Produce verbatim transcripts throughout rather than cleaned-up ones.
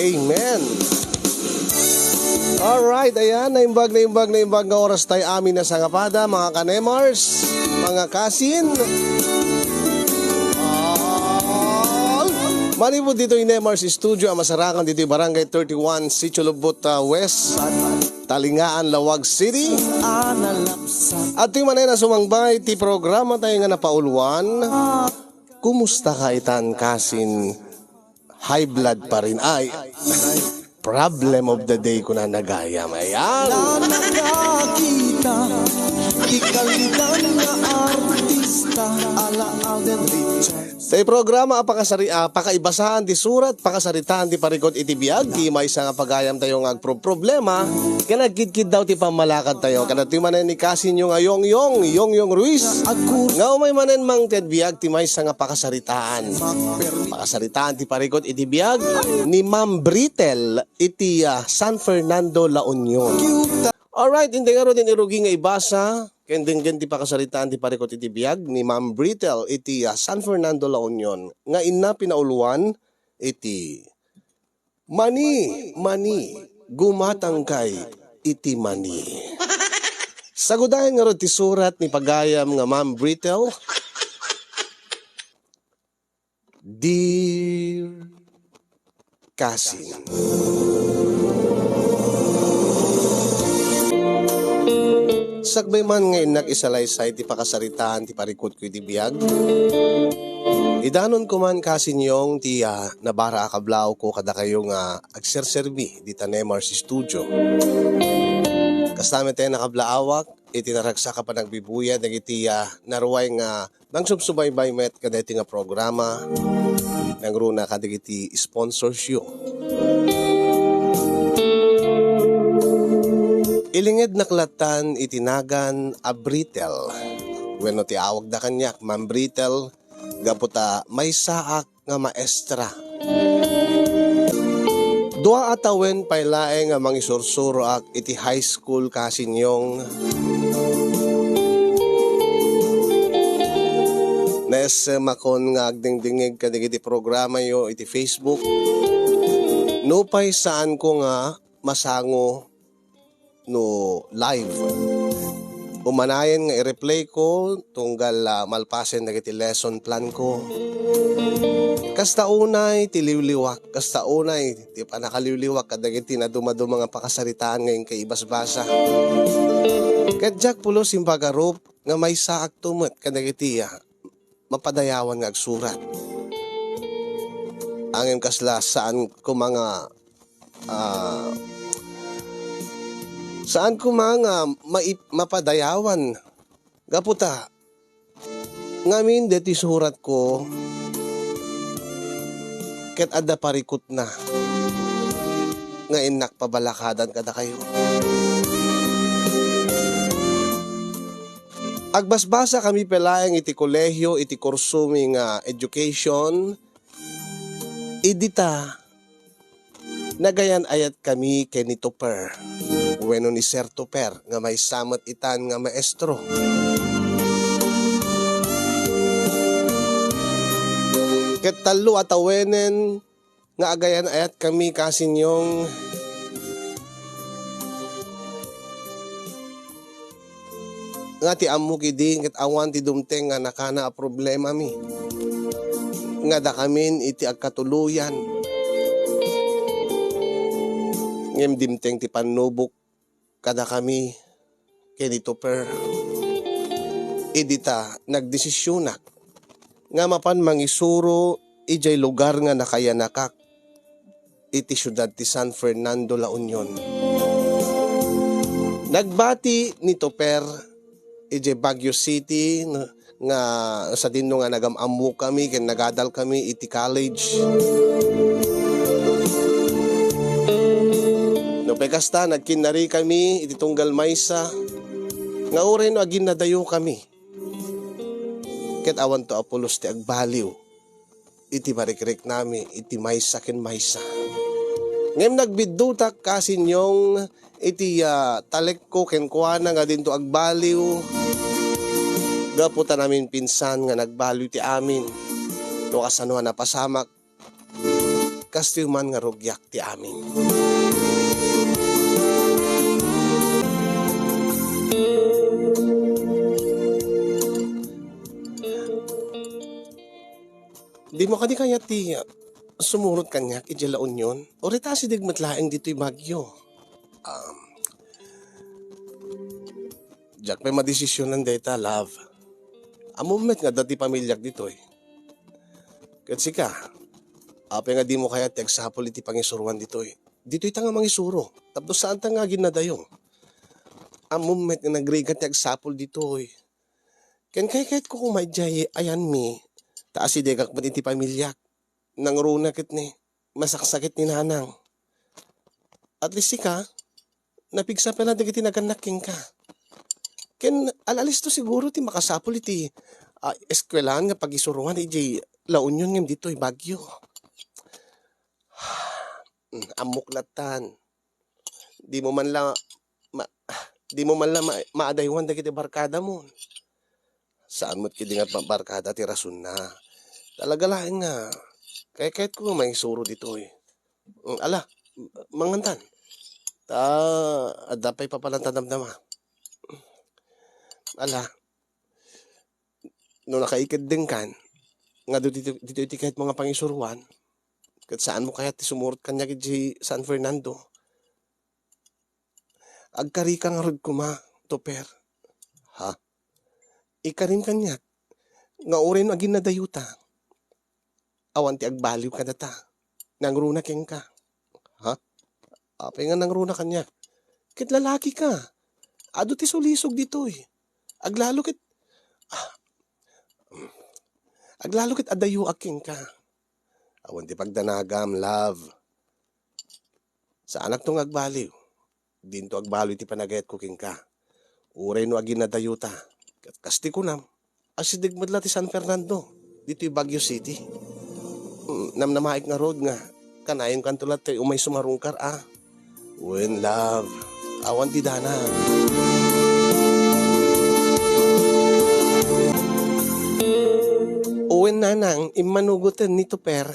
Amen. Alright, ayan, naimbag, naimbag, naimbag nga oras tayo amin a sangapada, mga kanemars, mga kasin. Manipud ditoy Nemars Studio a masarangan ditoy Barangay thirty-one, Sitio Lubot, ah, West, Talingaan, Laoag City. At ti manen a sumangbay ti programa tayo nga napauluan, Kumusta ka itan, kasin? High blood pa rin. Ay, problem of the day, kuna na gayam. Ayan. Nakakita, di kalitan nga artista, ala Alden Richards. Tay programa a pakasari-, ah, pakaibasaan ti surat, pakasaritaan ti parikut iti biag, ti maysa nga pagayam tayo nga agproproblema, ken agkidkiddaw ti pammalakad tayo. Kadagitoy manen ni kasinyo nga Yongyong, Yongyong Ruiz, nga umay manen mangted biag ti maysa nga pakasaritaan. Pakasaritaan ti parikut iti biag ni Ma'am Britel iti, ah, San Fernando, La Union. Alright, intay ngaruden ti irugi nga ibasa, ken denggen ti pakasaritaan ti parikut iti biag ni Ma'am Britel iti, ah, San Fernando, La Union, nga inna pinauluan iti Mani, mani, gumatangkay iti mani. Sagudayen ngarud ti surat ni pagayam nga Ma'am Britel. Dear Kasin. Sakbay man nga innak isalaysay ti pakasaritaan ti parikutko iti biag, idanonko man, Kasin Yong, ti, ah, nabara a kablaawko kadakayo nga agserserbi dita Nemars Studio. Kasta met ti nakablaawak iti naragsak a panagbibuya dagiti, ah, naruay nga mangsubsubaybay met kadaytoy nga programa, nangruna kadagiti sponsors yo. Ilingednak lattan iti nagan a Britel, wenno ti awagda kaniak, Ma'am Britel, gapu ta maysaak nga maestra. Dua a tawen pay laeng a mangisursuroak iti high school, Kasin Yong. Naessemakon nga agdingdingngeg kadagiti programayo iti Facebook. Nupay saanko nga masango no live. Umanayen nga i-replay ko tunggal, ah, malpasen dagiti lesson plan ko. Kasta unay ti liwliwak, kasta unay ti pannakaliwliwak kadagiti nadumaduma nga pakasaritaan nga inkay ibasbasa. Ket diak pulos impagarup nga maysaakto met kadagiti, ah, mapadayawan nga agsurat. Ngem kasla saan koma nga, ah, saan koma nga maip-, mapadayawan. Gapu ta, ngamin deti suratko, ket adda parikutna nga innak pabalakadan kadakayo. Agbasbasakami pay laeng iti kolehio iti kursomi nga education, idi ta nagayan-ayatkami ken ni Toper, wenno ni Sir Toper, nga maysa met itan nga maestro. Ket tallo a tawenen nga agayan-ayatkami, Kasin Yong, nga ti ammok idi ket awan ti dumteng nga nakana a problemami. Nga dakamin iti agkatuloyan. Ngem dimteng ti pannubok kadakami ken ni Toper. Idi ta nagdesisionak nga mapan mangisuro idiay lugar nga nakayanakak iti siudad ti San Fernando, La Union. Nagbati ni Toper idiay Baguio City, no, nga sadino nga nagam-ammokami ken nagadalkami iti college. Nupay kasta, nagkinnarikami iti tunggal maysa nga uray no aginnadayokami, ket awanto a pulos ti agbaliw iti marikriknami iti maysa ken maysa. Ngem nagbiddutak, Kasin Yong, iti, ah, talekko kenkuana nga dinto agbaliw gapu ta naminpinsan nga nagbaliw ti amin. No kasano a napasamak, kastoy man nga rugiak ti amin. Dimo kadi kayat ti sumurot kaniak idiay La Union? Uray ta asideg met laeng ditoy Baguio. Um, diak pay madesisionan dayta, love. Ammom met nga adda ti pamiliak ditoy. Ket sika, apay nga dimo kayat ti agsapul iti pangisuroan ditoy? Ditoy ta nga mangisuro, tapno saanta nga aginnadayo. Ammom met nga nagrigat ti agsapul ditoy. Ken kaykayatko koma idiay ayanmi, ta asidegak met iti pamiliak. Nangruna ket ni, masaksakit ni nanang. At least sika, napigsa pay la dagiti nagannak kenka. Ken al-, alisto siguro ti makasapul iti, ah, eskuelaan nga pagisuroan idiay La Union ngem ditoy Baguio. Mm, ammok lattan. Dimo man la ma-, dimo man la ma-, maadaywan dagiti barkadamon. Saan met ketdi nga barkada ti rasonna. Talaga laeng nga kaykayatko nga mangisuro ditoy. Mm, ala, mangantan. Ta adda pay papalan ta damdama. Ala, no nakaikeddengkan nga ditoy, ditoy ti kayatmo nga pangisuroan, ket saanmo kayat ti sumurot kaniak idiay San Fernando? Agkarika ngarud koma, Toper. Ha? Ikarim kaniak nga uray no aginnadayota, awan ti agbaliw kadata. Nangruna kenka. Ha? Apay nga nangruna kaniak? Ket lalakika. Adu ti sulisog ditoy. Aglalo ket, ah, aglalo ket adayoak kenka. Awan ti pagdanagam, love. Saanakto nga agbaliw. Dinto agbaliw ti panagayatko kenka. Uray no aginnadayota. Ket kas ti kunam, asideg met la ti San Fernando, ditoy Baguio City. Mm, namnamaek ngarud nga kanayonkanto latta umay sumarungkar a. Wen, love, awan ti danag. Wen, nanang, immanugoten ni Toper.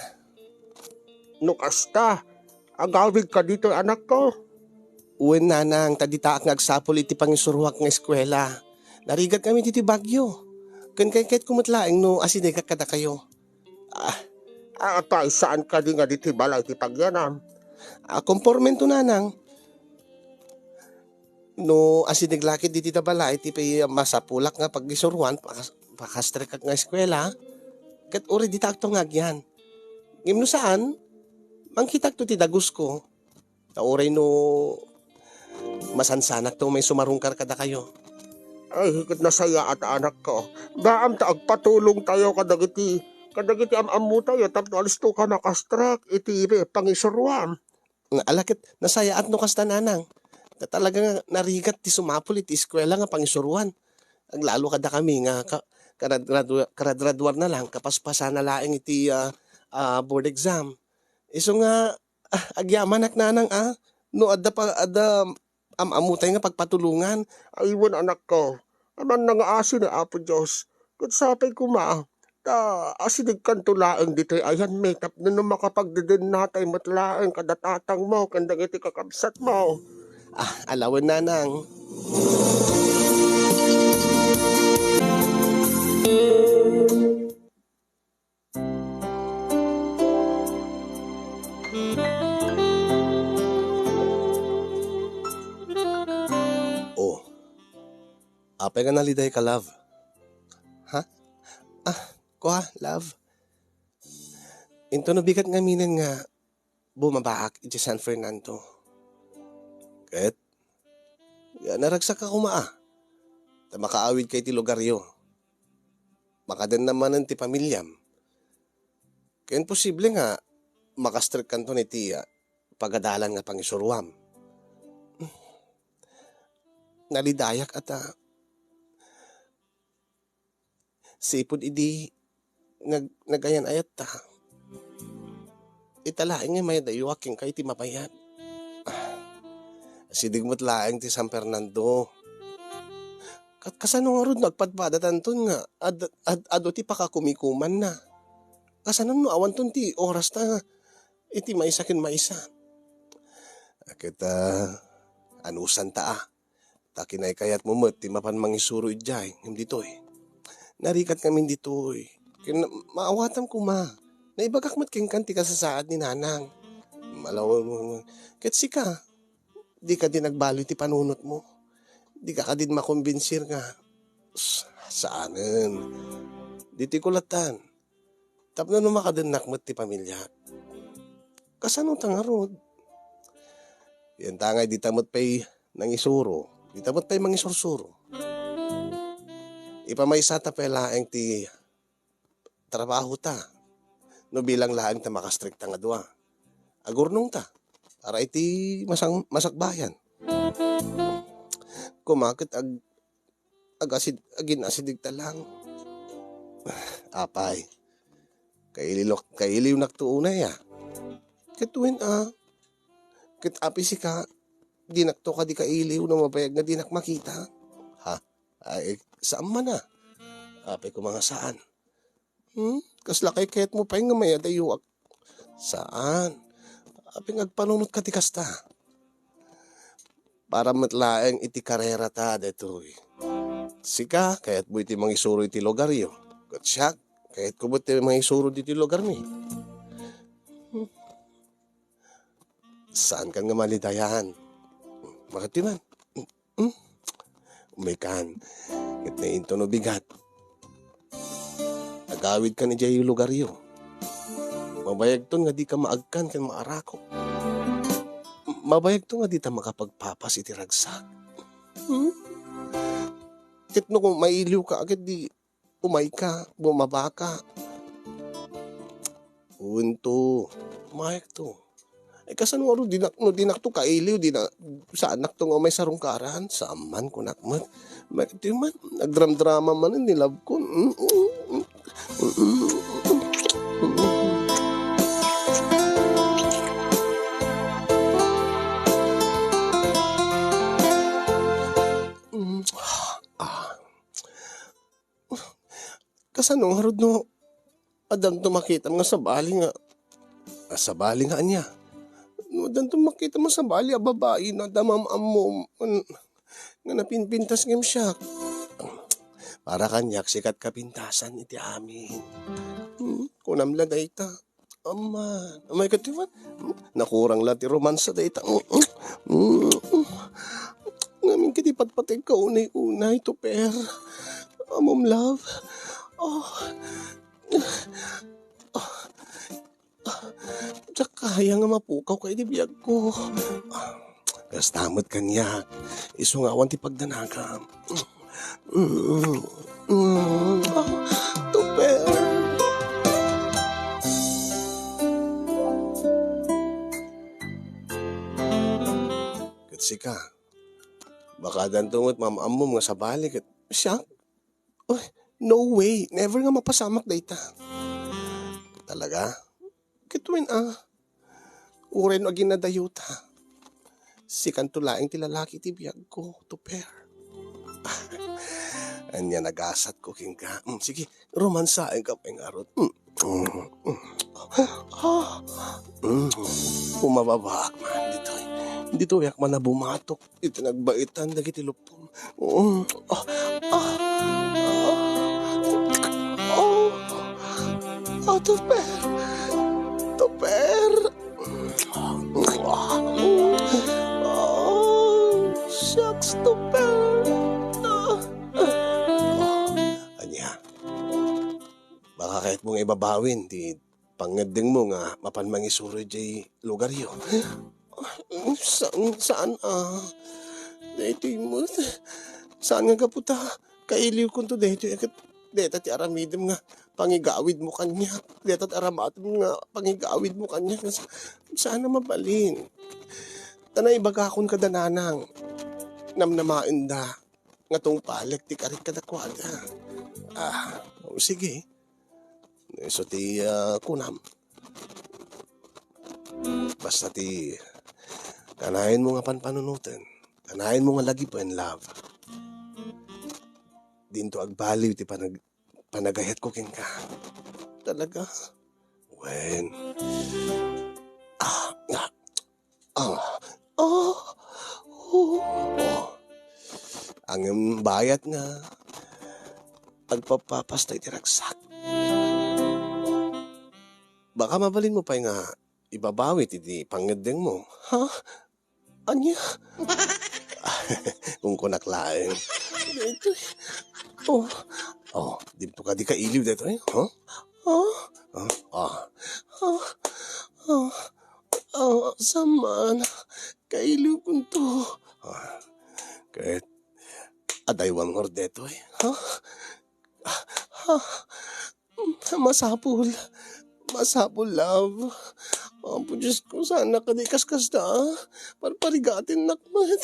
No kasta, agawidka ditoy, anakko? Wen, nanang, ta ditaak nga agsapul iti pangisuroak nga eskuela. Narigatkami ditoy Baguio. Ken kaykayatko met laeng no asidegak kadakayo. Ah, apay, saan kadi nga ditoy balay ti pagyanam? Ah, kompormento, nanang. No asideg la ket ditoy ta balay ti pay-, masapulak nga pagisuroan, pakas-, pakastrekak nga eskuela, ket uray ditaakto nga agyan. Ngem no saan, mangkitakto ti dagusko. Ta uray no masansanakto umay sumarungkar kadakayo. Ay, ket nasayaat, anakko. Gaam ta agpatulongtayo kadagiti, kadagiti am-ammotayo tapno alistoka makastrek iti pangisuroam. Nga ala ket nasayaat no kasta, nanang. Ta talaga nga narigat ti sumapul iti eskuela nga pangisuroan. Aglalo kadakami nga ka-, karad-, gradua-, karadraduarna laeng, kapaspasana laeng iti, ah, ah, board exam. Isu nga, ah, agyamanak, nanang, ah, no adda pa, adda am-ammotay nga pagpatulongan. Ay, wen, anakko, amanna nga asi ni Apo Dios, ket sapay koma ta asidegkanto laeng ditoy ayanmi tapno no makapagdedennatay met laeng kada tatangmo ken dagiti kakabsatmo. Ah, ala wen, nanang. Oh, apay nga nalidayka, love? Ha? Ah, kua, love? Intono bigat ngaminen nga bumabaak idiay San Fernando. Ket, ya, naragsak a koma, ah, ta makaawidka iti lugaryo. Makadennam manen ti pamiliam. Ken posible nga makastrekkanton iti, ah, pagadalan nga pangisuroam. Nalidayak ata. Sipud idi nag-, nagayan-ayatta, ita laeng nga mayadayoak kenka iti mabayat. Ah, asideg met laeng ti San Fernando. Kat-, kasano ngarud no agpadpadatanton nga ad-, ad-, adu ti pakakumikumanna? Kasano no awanton ti orasta nga iti maysa ken maysa. Ket, ah, anusanta, ah. Ta kinaykayatmo met ti mapan mangisuro idiay, ngem ditoy. Narigat ngamin ditoy. Ken maawatam koma. Naibagak met kenka ti kasasaad ni Nanang. Malaw-, ket sika, dika di nagbaliw ti panunotmo. Dika kadi makombinsir nga, s-, saanen. Ditoy ko lattan. Tapno no makadennak met ti pamiliak. Kasano ta ngarud? Yan ta ngay, dita met pay nangisuro. Dita met pay mangisursuro. Ipamaysata pay laeng ti trabahota. No bilang laeng ta makastrikta nga dua. Agurnongta. Para iti masang-, masakbayan. Koma ket ag-, agasid-, agin-asidegta lang. Apay, kaililok-, kailiwnakto unay, a. Ket wen, a. Ket apay sika, dinakto kadi kailiw no mabayag nga dinak makita? Ha? Ay, saan man, a. Apay koma nga saan. Hmm? Kasla kaykayatmo pay nga mayadayoak. Saan? Apay nga agpanunotka ti kasta. Para met laeng iti karerata daytoy. Sika, kayatmo iti mangisuro iti lugaryo. Ket siak, kayatko met ti mangisuro ditoy lugarmi. Hmm. Saankan nga malidayan. Makatiman. Hmm? Umaykan. Ket nainto no bigat. Agawidkan idiay lugaryo. Mabayagton nga dika maagkan ken maarako. Mabayagto nga dita makapagpapas iti ragsak. Hmm? Ket no mailiwka, ket di umayka, bumabaka. Wen to, umayakto. Ay, kasano ngarud, dinak-, no dinakto kailiw, dina-, saannakto nga umay sarungkaran? Saan man, kunak met. Mayat man, nagdramdrama man ni love ko. Mm, mm, mm. Mm, ah. Kasano ngarud no addanto makitam nga sabali nga, a, sabali nga ania? No addanto makitam nga sabali a babai no adda maam-ammom, nga napinpintas ngem siak. Para kaniak, sika ti kapintasan iti amin. Hmm, kunam la dayta. Amman, amay kadi man, nakurang la ti romansa dayta. Mm, mm, mm. Ngamin kadi patpategka unay-unay, Tuper. Amom love. Oh. Diak kaya nga mapukawka iti biagko. Kasta met kaniak, isu nga awan ti pagdanagam. Mm, mm, ah, Tuper. Ket sika, baka addanto met maam-ammom nga sabali ket siak? Uy, no way. Never nga mapasamak dayta. Talaga? Ket wen, ah. Uray no aginadayota. Sikanto laeng ti lalaki ti biagko, Tuper. Ania nagasatko kenka. Mm, sige, romansaenka pay ngarud. Mm. Mm, mm. Ah, mm. Umababaak man ditoy. Ditoyak man a bumatok iti nagbaitan dagiti lupom. Mm. Ah, ah, ah, ah, ah, Tuper. Tuper. Ah, shucks, Tuper. Ah, ah. Ania? Baka kayatmo nga ibabawin ti pangngeddengmo nga mapan mangisuro idiay lugaryo. Saan, saan, ah? Daytoy met. Saan nga gapu ta kailiwkonto daytoy ket dayta ti aramidem nga pangigawidmo kaniak. Dayta ti aramidem nga pangigawidmo kaniak. Sa-, saan a mabalin? Ta naibagakon kada nanang. Namnamaenda nga tungpalek ti karik kadakuada. Ah, o sige. Isu ti, ah, kunam. Basta ti kanayon mo nga panpanunoten, kanayon mo nga lagipen, love. Dinto agbaliw ti panag-, panagayatko kenka. Talaga? Wen, Ah, ah, oh, oh. Ngem bayat nga agpapapas ta iti ragsak. Baka mabalinmo pay nga ibabawi ti, ti pangngeddengmo, ha? Ania? Kunkunak laeng. Daytoy. Oh. Oh, dimto kadi kailiw daytoy, ha? Ah, ah, ah. Ah, ah, ah, saman. Kailiwkonto. Ah, ket adaywan ngarud daytoy, ha? Ah, ah. Masapul. Masapul, love. Apo Diyos ko, saan kadi kaskasta, ah? Parparigatennak met.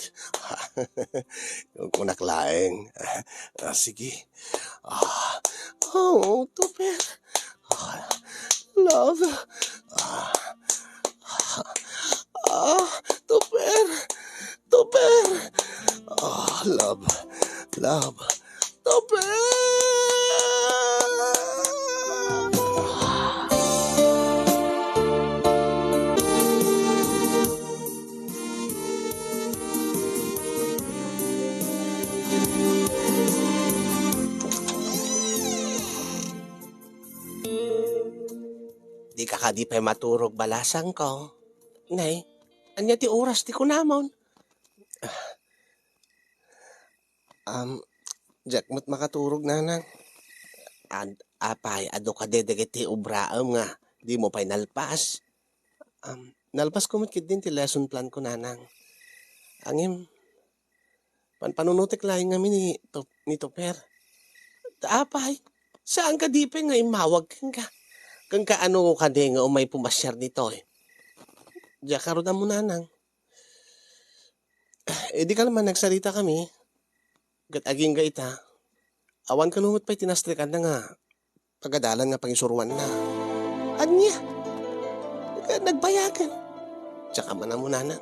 Kunkunak laeng. Ah, sige. Ah, oh, Topper. Ah, love. Ah, ah, ah, Topper. Topper. Ah, love. Love. Topper. Dika kadi pay maturog, balasangko? Nay, ania ti oras ti kunamon? Ah, um, diak met makaturog, nanang. Ad-, apay, adu kadi dagiti obraem nga dimo pay nalpas? Um, nalpasko met ketdin ti lesson plan ko, nanang. Ngem, panpanunotek laeng ngamin ni Top-, ni Topper. Apay, saan kadi pay nga immawag kenka? Kenka, ano kadi nga umay pumasiar ditoy? Diak ngarud ammo, nanang. Idi kalman, nagsaritakami, ket agingga ita, awan kano met pay ti nastrikanna nga pagadalan nga pangisuroanna. Ania? Nagbayagen. Diak man ammo, nanang.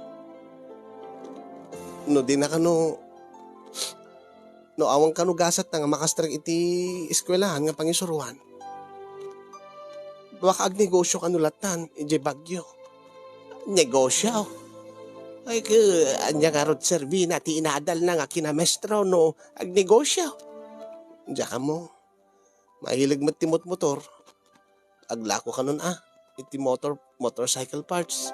No dina kano, no awan kano gasatna nga makastrek iti eskuelahan nga pangisuroan, baka agnegosio kano lattan idiay Baguio. Negosio? Ay, ke, ania ngarud serbina ti inadalna nga kinamestro no agnegosio? Diak ammo. Mahilig met ti motmotor. Aglako kanon a, iti motor, motorcycle parts.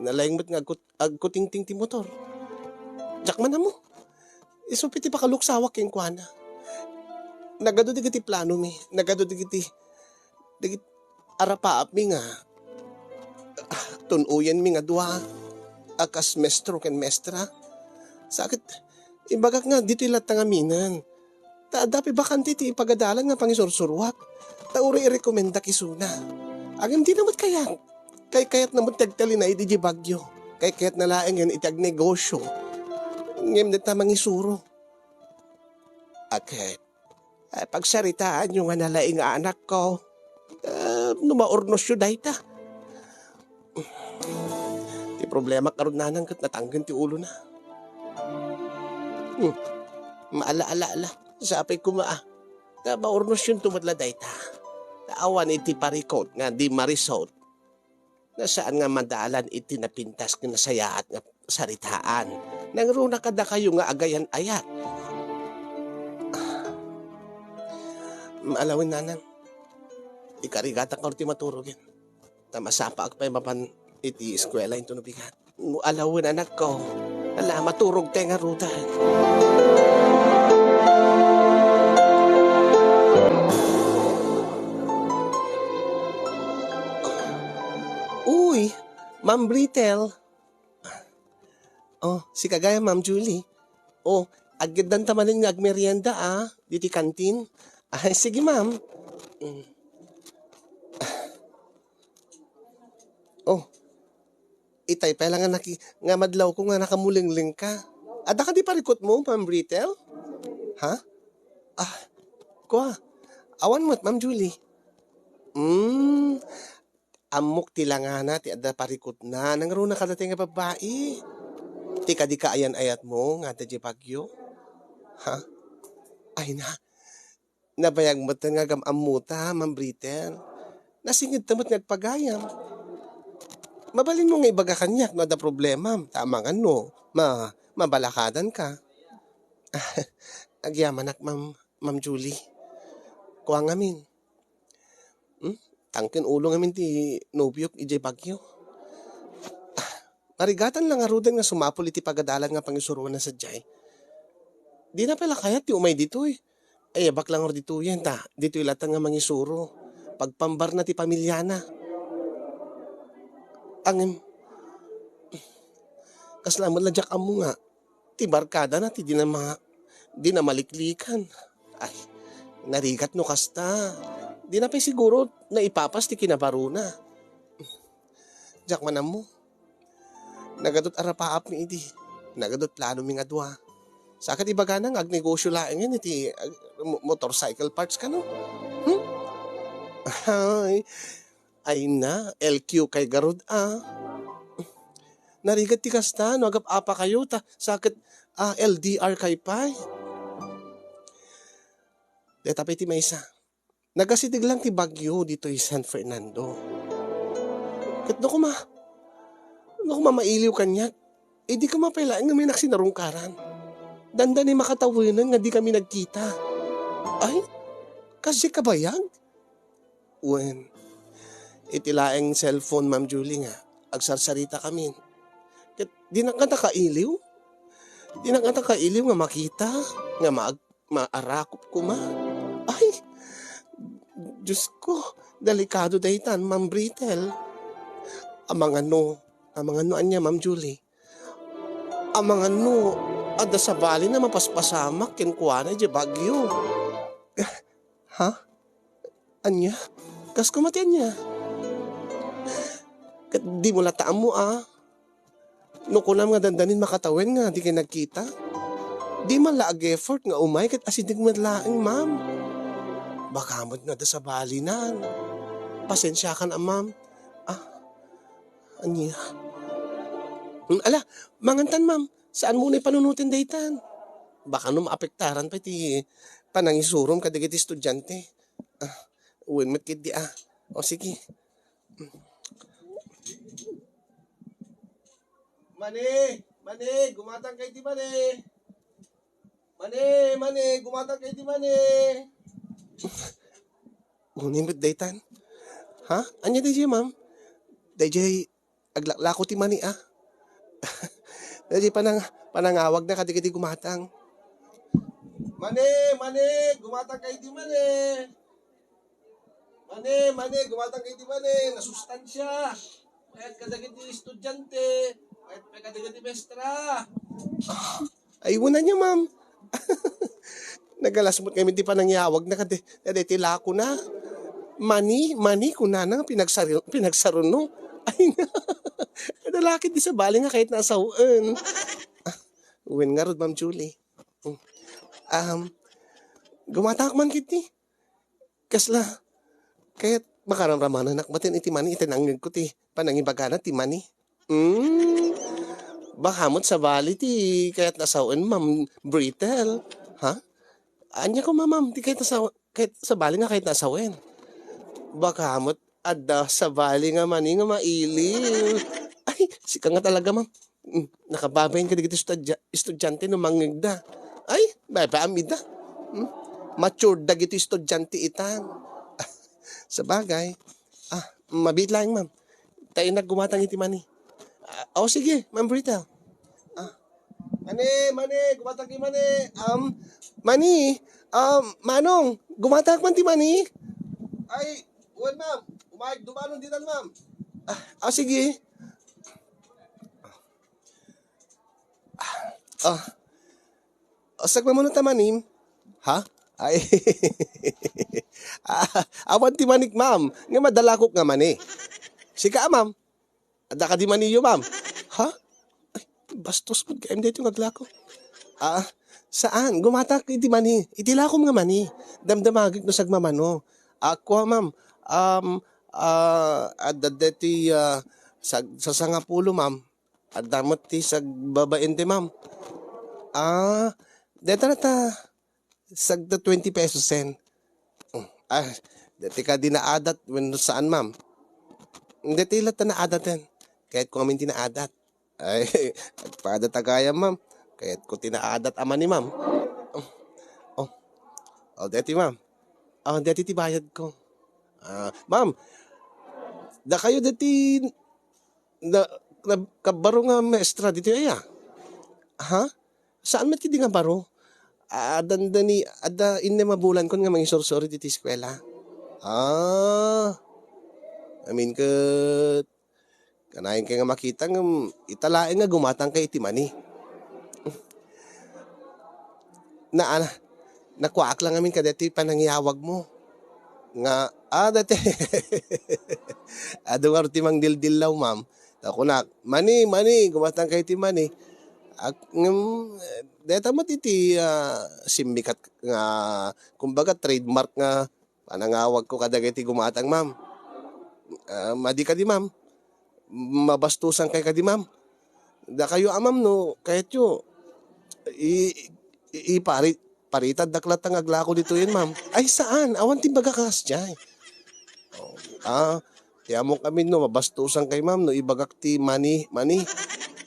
Nalaing met nga agkut-, agkutingting ti motor. Diak man ammo. Isu pay ti pakaluksawak kenkuana. Nagadu dagiti planomi, nagadu dagiti, dagiti arapaapmi nga, ah, tun-oyenmi nga dua a kas mestro ken mestra. Sa ket, ibagak nga ditoy latta ngaminen. Ta adda pay bakante ti ipagadalan nga pangisursuruak. Ta uray irekomendak isuna. Ngem dina met kayat. Kaykayatna met ti agtalinaed idiay Baguio. Kaykayatna laengen iti agnegosio. Ngem dita mangisuro. Ket, eh, pagsaritaanyo nga nalaing a anakko, eh, no maurnosyo dayta. Ti problema ngarud, nanang, ket natanggen ti ulona. Hmm. Maala-ala-ala. Sapay koma, ah. Ta maurnosyonto met la dayta. Ta awan iti parikut nga di marisut. Nga saan nga madalan iti napintas ken nasayaat nga saritaan. Nangruna kadakayo nga agayan-ayat. Maala wen, nanang. Ikarigatak ngarud ti maturogen. Ta masapaak pay mapan iti eskuela intono bigat. Maala wen, anakko. Ala, maturogtay ngaruden. Uy, Ma'am Britel. Oh, sika gayam, Ma'am Julie. Oh, aggeddanta manen nga agmerienda, ah, ditoy kantin. Ah, sige, ma'am. Mm. Oh, itay pay la nga naki-, nga madlawko nga nakamulenglengka. Adda kadi parikutmo, Ma'am Britel? Ha? Ah, kua. Awan met, Ma'am Julie. Mm, ammok ti langana ti adda parikutna. Nangruna kadata nga babbai. Ti kadi kaayan-ayatmo nga adda diay Baguio? Ha? Ay na, nabayag met nga agam-ammota, Ma'am Britel. Nasingedta met nga agpagayam. Mabalinmo nga ibaga kaniak no adda problemam, ta amangan no ma-, mabalakadanka. Agyamanak, Ma'am, Ma'am Julie. Kua ngamin. Hmm? Tangken ulo ngamin ti nobiok idiay Baguio. Ah, marigatan la ngaruden nga sumapul iti pagadalan nga pangisuroanna sadiay. Dina pay la kayat ti umay ditoy. Ay, abak la ngarud ditoyen ta. Ditoy latta nga mangisuro. Pagpambarna ti pamiliana. Ngem, kasla met la diak ammo nga ti barkadana ti dina ma-, dina maliklikan. Ay, narigat no kasta. Dina pay siguro naipapas ti kinabarona. Diak man ammo. Nagadot arapaapmi idi. Nagadot planomi nga dua. Sa ket ibagana nga agnegosyo laengen iti, ah, mo-, motorcycle parts kano? Hmm? Ay, ay na, L Q kay garud, ah. Narigat ti kasta, no agap-apa kayo, ta, sa ket, ah, L D R kay pay. Deta pay ti maysa. Nagasideg lang ti Baguio ditoy San Fernando. Ket no kuma, no kuma mailiw kaniak, idi kuma pay laeng nga may naksinarungkaran. Dandani makatawenan nga di kami nagkita. Ay, kasi kabayag? Wen, iti laeng cellphone, Ma'am Julie, nga agsarsarita kami. Ket di na kanta kailiw? Di na kanta kailiw nga makita, nga maag-, maarakop kuma? Ay, Diyos ko, delikado daytan, Ma'am Britel. Amangan no, amangan no ania, Ma'am Julie? Amangan no adda sabali na mapaspasamak kenkuana idiay Baguio. Ha? Ania? Kas kuma ti ania? Ket di mo latta ammo, ah. No kunam nga dandanin makatawen nga di kay nagkita, di man la ag-effort nga umay ket asideg met laeng, ma'am. Baka met nga adda sabalinan. Pasensiakan a, ma'am. Ah, ania? Hmm, ala, mangantan, ma'am. Saanmo unay panunoten daytan? Baka no maapektaran pay ti panangisurom kadagiti estudiante. Ah, wen met ketdi, ah. O, sige. Mani! Mani! Gumatang kay ti mani! Mani! Mani! Gumatang kay ti mani! Unim met daytan? Ha? Ania dayjay, ma'am? Dayjay aglaklako ti mani, ah. Dayjay panang-, panangawagna kadagiti gumatang. Mani! Mani! Gumatang kay ti mani! Mani, mani, gumatang kay ti mani, nasustansia. Mayat kadagiti estudiante, mayat pay kadagiti mestra. Ay, wala niya, ma'am. Nagalasmut kami ti panangyawag na kadi, kadi ti lako na. Mani, mani, kunana nga pinagsar-, pinagsaruno. Ay, na. Adda la ket di sabali nga kayatna a sawen. Ah, wen ngarud, Ma'am Julie. Mm. Um, gumatak man kiti. Kasla, kayat makaramramanak matin iti mani iti nangngegko ti panangibagana ti mani. Hmm, baka met sabali ti kayatna a sawen, Ma'am Britel. Ha? Ania koma, ma'am, ti kayatna a saw-, kayat, sabali nga kayatna a sawen. Baka met adda sabali nga mani nga mailiw. Ay, sika nga talaga, ma'am. Mm, nakababain kadagiti estudya-, estudiante no mangngegda. Ay, babaam ida. Mm, matured dagiti estudiante itan. Sabagay. Ah, mabiit laeng, ma'am. Ta innak gumatang iti mani. Ah, o, sige, Ma'am Brita. Ah. Mani, mani, gumatang ti mani. Um, mani, um, Manong, gumatang man ti mani. Ay, wen, ma'am. Umayag dumanon ditan, ma'am. Ah, ah, sige. Ah. Asagmamano ta manim? Ha? Ay. Ah, awan ti manik, ma'am. Nga madalakok nga mani. Sika, ma'am. Adda kadi maniyo, ma'am? Ha? Ay, bastos pud kayam daytoy nga aglako. Ah, saan? Gumatak iti mani. Iti lakom nga mani. Damdamagek no sagmamano. Ah, kua, ma'am. Um, ah, adda deti, ah, sag-, sa sangapulo, ma'am. Adda met ti sagbabaen ti, ma'am. Ah, deta ta sagta twenty pesos en. Mm. Ah, deti kadi naadat wenno saan, ma'am? Deti latta naadaten. Kayatko ngamin ti naadat. Ay, agpaadat a gayam, ma'am. Kayatko ti naadat a mani, ma'am. Oh, oh, deti, ma'am. Oh, deti ti bayadko. Ah, ma'am, dakayo deti na, na, kabaro nga maestra ditoy aya? Ha? Saan met ketdi nga baro? Adda ni, adda innem a bulankon nga mangisursuri ditoy eskuela. Ah, amin ket kanayon kay nga makita ngem ita laeng nga gumatangkay iti mani. Na, ana, nakuaak lang amin kadaytoy panangiyawagmo. Nga, ah, dati. Adu ngarud ti mangdildillaw, ma'am. Ta kunak, "Mani, mani, gumatangkay ti mani." Ak-, ngem, eh, dayta met iti, ah, simmikat nga, kumbaga, trademark nga panangawagko kadagiti gumatang, ma'am. Ah, madi kadi, ma'am. Mabastusankay kadi, ma'am. Dakayo a, ma'am, no kayatyo, i-, i-, ipari-, paritaddak latta nga aglako ditoyen, ma'am. Ay, saan? Awan ti imbagak a kasdiay. Oh, ah, ti ammok amin no mabastusankay, ma'am, no ibagak ti mani, mani.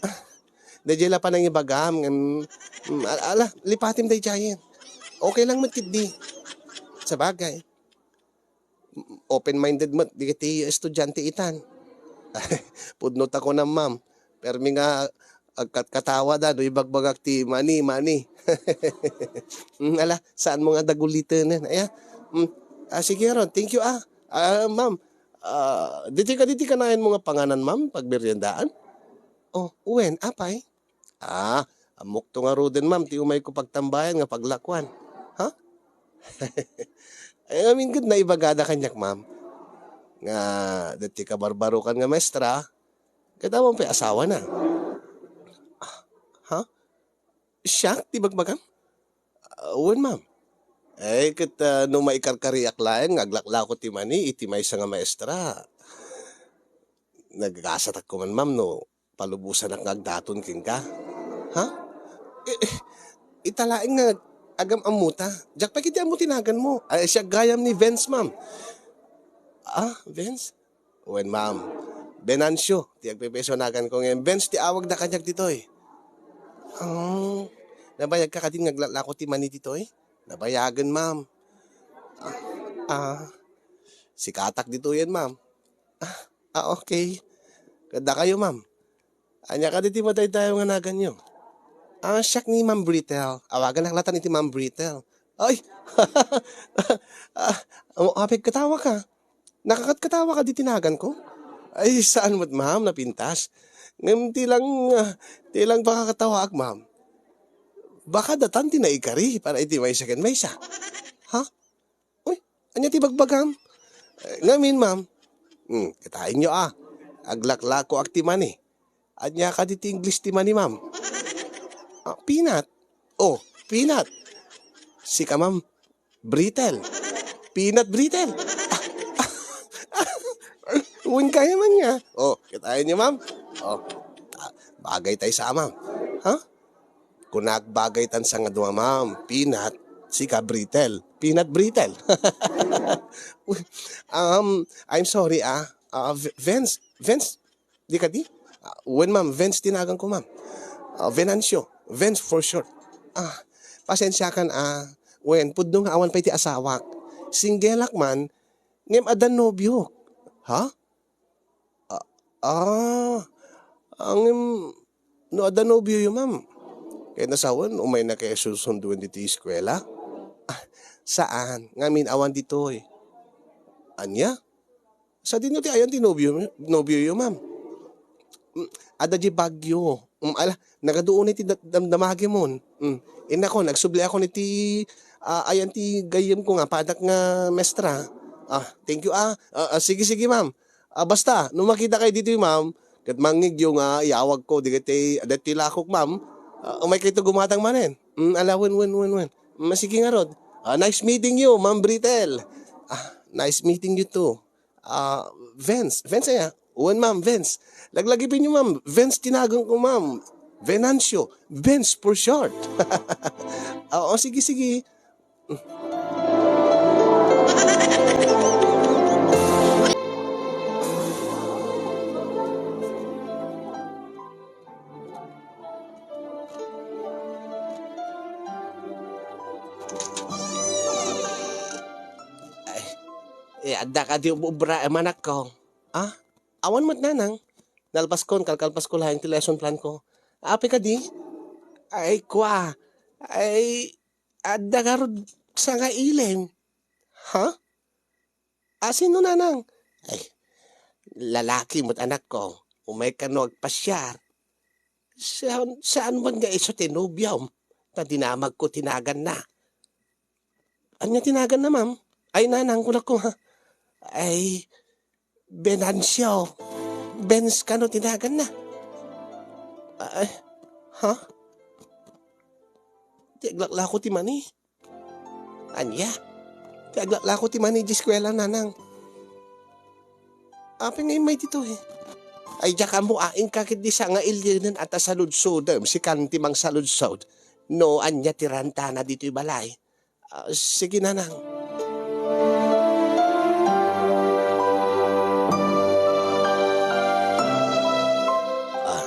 Ah, daydiay la panangibagam, ngem, mm, al-, ala, lipatim daydiayen. Okay lang met ketdi. Sabagay, open-minded met dagiti estudiante itan. Pudno ta kunam, ma'am. Permi nga agkatkatawa da no ibagbagak ti mani, mani. Mm, ala, saanmo nga dagulitenen, aya? Mm. Ah, sige ngarud, thank you, ah. Ah, ma'am, ah, ditoy kadi ti kanayanmo nga panganan, ma'am, pagmeriendaan? Oh, wen, apay? Ah, ammokto ngaruden, ma'am, ti umayko pagtambayan nga paglakuan. Ha? Ay, amin ket naibagada kaniak, ma'am, nga deti kabarbarokan nga maestra, ket awan pay asawana. Ah, ha? Siak ti bagbagam? Ah, wen, ma'am. Eh, ket, ah, no maikarkariak laeng nga aglaklako ti mani iti maysa nga maestra, nagasatak koman, ma'am, no palubosanak nga agdaton kenka. Ha? Eh, eh, ita laeng nga agam-ammota. Diak pay ketdi ammo ti naganmo. Ay, siak gayam ni Vince, ma'am. Ah, Vince? Wen, ma'am. Venancio ti agpepeso naganko ngem Vince ti awagda kaniak ditoy. Ah, nabayagka kadi nga aglaklako ti mani ditoy? Nabayagen, ma'am. Ah, ah, sikatak ditoyen, ma'am. Ah, ah, okay. Ket dakayo, ma'am. Ania kadi ti madaydayaw nga naganyo? Ah, siak ni Ma'am Britel. Awaganak latta iti Ma'am Britel. Ay! Ah, um, apay, katawa ka. Nakakatkatawa ka di ti naganko? Ay, saan met, ma'am, napintas. Ngem ti lang, ah, ti lang pakakatawaak, ma'am. Baka datan ti naikari para iti maysa ken maysa. Ha? Uy, ania ti bagbagam? Eh, ngamin, ma'am. Hmm, kitaenyo, ah. Aglaklakoak ti mani. Ania kadi ti English ti mani, ma'am? Ah, peanut. Oh, peanut. Sika, ma'am, brittle. Peanut brittle. Ah, ah, ah, wen kaya man nga. Oh, kitaenyo, ma'am? Oh, ah, bagay tayo sa, ma'am. Ha? Kunak bagay tan sangadua, ma'am. Peanut, sika brittle. Peanut brittle. Um, I'm sorry, ah. Ah, V-, Vince, Vince, di kadi? Ah, wen, ma'am, Vince ti naganko, ma'am. Ah, Venancio. Vince for short. Ah, pasensiakan, ah. Wen, pudno nga awan pay ti asawak. Singgelak man, ngem adda nobiok. Ha? Ah, ah, ngem no adda nobioyo, ma'am, ket nasawen, umaynakayo sursunduen ditoy eskuela? Ah, saan. Ngamin, awan ditoy. Ania? Sadino ti ayan ti nobio, nobioyo, ma'am? Mm, adda di Baguio. Mm, ala, nagadu unay ti da-, damdamagimon. Mm, innakon, agsubliakon iti, ah, ayan ti gayyemko nga padak nga mestra. Ah, thank you, ah. Ah, ah, sige, sige, ma'am. Ah, basta, no makitakay ditoy, ma'am, ket mangngegyo nga iyawagko dagiti, dagiti lakok, ma'am. Ah, umaykayto gumatang manen. Mm, ala, wen, wen, wen, wen. Mm, sige ngarud. Ah, nice meeting you, Ma'am Britel. Ah, nice meeting you too. Ah, Vince. Vince aya? Wen, ma'am, Vince. Laglagipenyo, ma'am. Vince ti naganko, ma'am. Venancio. Vince for short. Ah, o, sige, sige. Eh, adda kadi ub-, ubra, eh, manakko? Ah? Awan met, nanang. Nalpaskon, kalkalpasko laeng ti lesson plan ko. Apay kadi? Ay, kua. Ay, adda garud sangailim. Ha? Ah, sino, nanang? Ay, lalaki met, anakko. Umay kano agpasiar. Saan, saan man nga isu ti nobiom? Ta dinamagko ti naganna. Ania ti naganna, ma'am? Ay, nanang, kunakko, ha? Ay, Venancio. Benz kano ti naganna? Ay, ha? Ti aglaklako ti mani. Ania? Ti aglaklako ti mani di eskuela, nanang. Apay nga immay ditoy? Ay, diak ammo, ah, inka ketdi sangailyenen a ta saludsodem, sikan ti mangsaludsod no ania ti rantana ditoy balay. Ah, sige, nanang. Ah,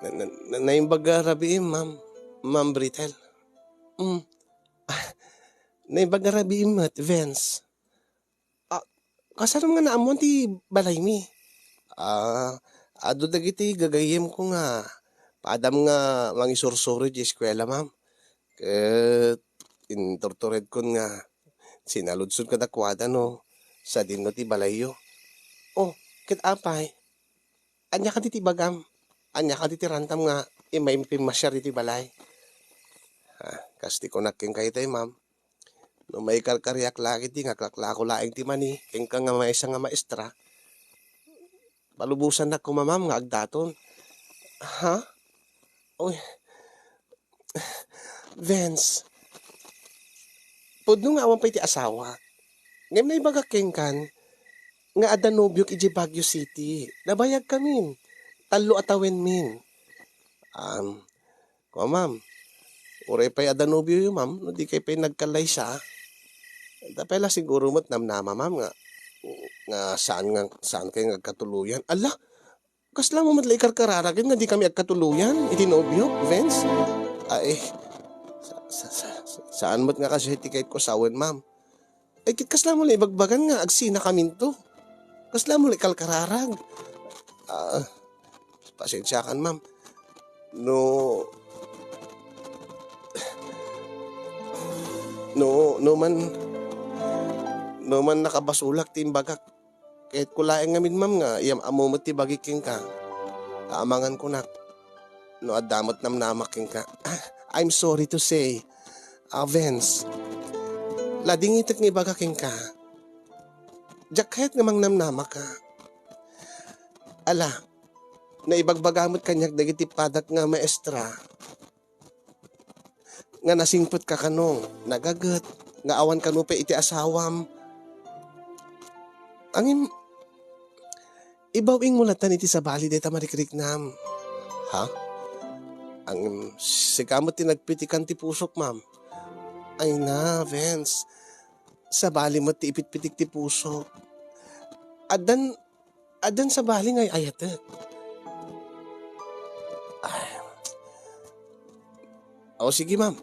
na, na, na, naimbag a rabiim, ma'am, Ma'am Britel. Mm. Ah, naimbag a rabiim met, Vince. Ah, kasano nga naammoan ti balaymi? Ah, adu dagiti gagayyemko nga padam nga mangisursuro iti eskuela, ma'am. Ket inturturedkon nga sinaludsod kadakuada no sadinno ti balayyo. Oh, ket apay? Ania kadi ti ibagam? Ania kadi ti rantam nga immay pimmasiar iti balay? Ah, kas ti kunak kenka itay, ma'am. No maikarkariak la ketdi nga aglaklako laeng ti mani kenka nga maysa nga maestra, palubosannak koma, ma'am, nga agdaton. Ha? Uy. Vince, pudno nga awan pay ti asawak. Ngem naibagak kenkan nga adda nobiok idiay Baguio City. Nabayagkamin. Tallo a tawenmin. Um, kua, ma'am, uray pay adda nobioyo, ma'am, no dikay pay nagkallaysa. Ita pay la siguro met namnama, ma'am, nga, nga saan nga, saan kayo nga agkatuloyan. Ala, kasla mo met la ikarkararagen nga dikami agkatuloyan iti nobiok, Vince? Ay, sa, sa, sa, sa, saan met nga kasi ti kayatko sawen, ma'am? Ay, ket kasla mo la ibagbagan nga agsinakaminto? Kasla mo la ikarkararag? Ah, pasensiakan, ma'am. No, no, no man, no man nakabasolak ti imbagak, kayatko laeng ngamin, ma'am, nga iam-ammo met ti bagik kenka. Ta amangan kunak no adda met namnamak kenka. Ah, I'm sorry to say, ah, Vince, ladingitek nga ibaga kenka. Diak kayat nga mangnamnamaka. Ala, naibagbaga met kaniak dagiti padak nga maestra nga nasingpetka kano, nagaget, nga awan kano pay iti asawam. Ngem, ibaw-ingmo latta iti sabali dayta marikriknam. Ha? Ngem, sika met ti nagpitikan ti pusok, ma'am. Ay na, Vince. Sabali met ti ipitpitik ti pusok. Addan, addan sabali nga ay-ayatek. Ay. O, sige, ma'am.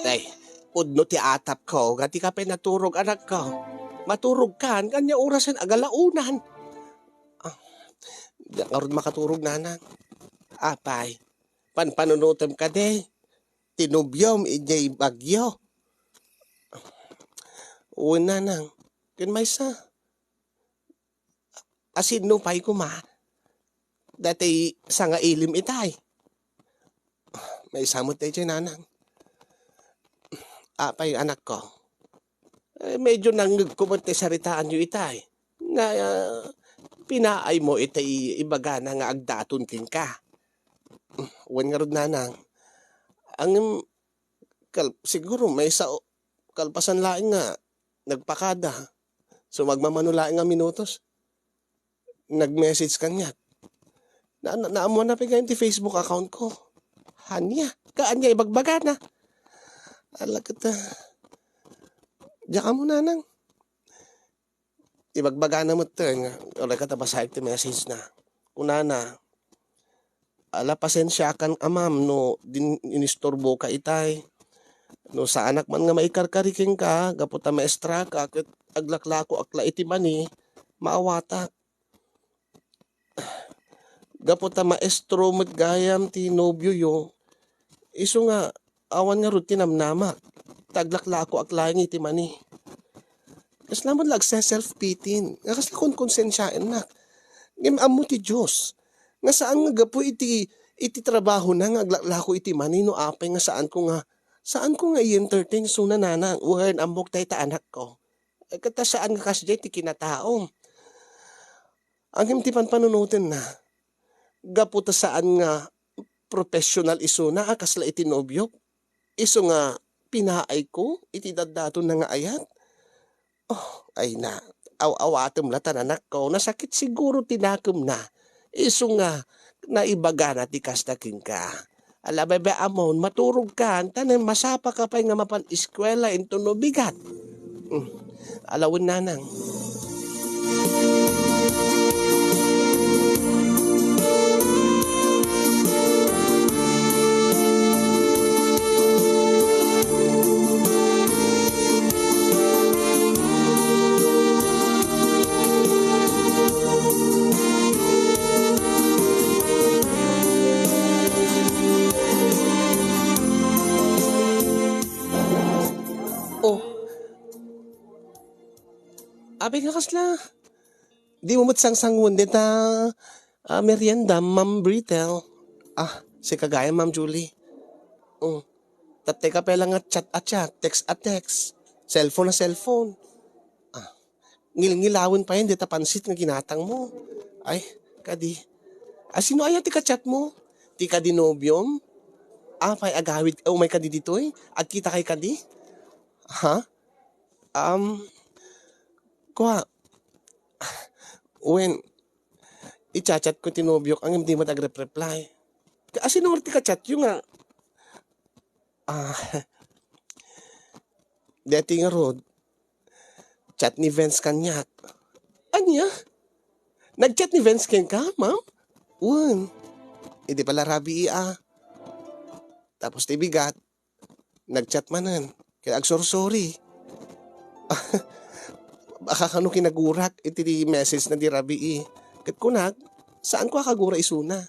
Ay, pudno ti atapko, nga dika pay naturog, anakko. Maturogkan, ania orasen agalaonan? Ah, diak ngarud makaturog, nanang. Apay, panpanunotem kadi ti nobiom idiay Baguio? Wen, nanang, ken maysa. Asinno pay koma daytoy sangailim itay? Maysa met daytoy, nanang. Apay, anakko? Eh, medyo nangngegko met ti saritaanyo itay. Nga, ah, pinaaymo itay ibagana nga agdaton kenka. Wen ngarud, nanang. Ngem, kal-, siguro maysa o kalpasan laeng nga nagpakada. Sumagmamano laeng nga minutos, nag-message kaniak. Na, na, naammoanna pay gayam ti Facebook account ko. Ania? Ket ania ibagbagana? Ala ket, ah, diak ammo, nanang. Ibagbagana metten nga, uray ka ta basaek ti message na. Kunana, "Ala, pasensiakan a, ma'am, no din-, inisturboka itay. No saanak man nga maikarkari kenka, gapu ta maestraka ket aglaklakoak la iti mani, maawatak. Gapu ta maestro met gayam ti nobioyo, isu nga awan ngarud ti namnamak, ta aglaklakoak laeng iti mani." Kasla met la agse-self-pityna, nga kasla konkonsensiaennak. Ngem ammo ti Dios nga saan nga gapu iti, iti trabahona nga aglaklako iti mani no apay nga saanko nga, saanko nga i-entertain isuna, nanang, wen ammok dayta anakko. Ket ta saan nga kasdiay ti kinataom. Ngem ti panpanunotenna, gapu ta saan nga professional isuna a kasla iti nobiok, isu nga pinaayko iti daddatonna nga ayat. Oh, ay na, aw-awatem la ta, nanakko, nasakit siguro ti nakemna. Isu nga naibagana ti kasta kenka. Ala, bebe, ammom, maturogkan, ta no masapaka pay nga mapan eskuela intono bigat. Hmm. Ala wen, nanang. Oh. Apay nga kasla? Dimo met sangsangoen dita, ah, merienda, Ma'am Britel. Ah, sika gayam, Ma'am Julie. Oh. Tattay ka pay la nga chat a chat, text a text, cellphone a cellphone. Ah, ngilngilawen pay dita pansit nga ginatangmo. Ay, kadi. Ah, sino aya ti ka-chatmo? Ti kadi nobiom? Apay, agawid, umay kadi ditoy? Agkitakay kadi? Ha? Um, kua, wen, i-chat-chatko ti nobiok, ngem di met agrep-reply. Ka-, asino ti ka-chatyo nga, ah, deti ngarud, chat ni Vince kaniak. Ania? Nag-chat ni Vince kenka, ma'am? Wen. Idi pala rabii, ah. Tapos ti bigat, nag-chat manen ket agsursuri. Baka kano kinagurak iti message na di rabii. Ket kunak, saanko a kagura isuna.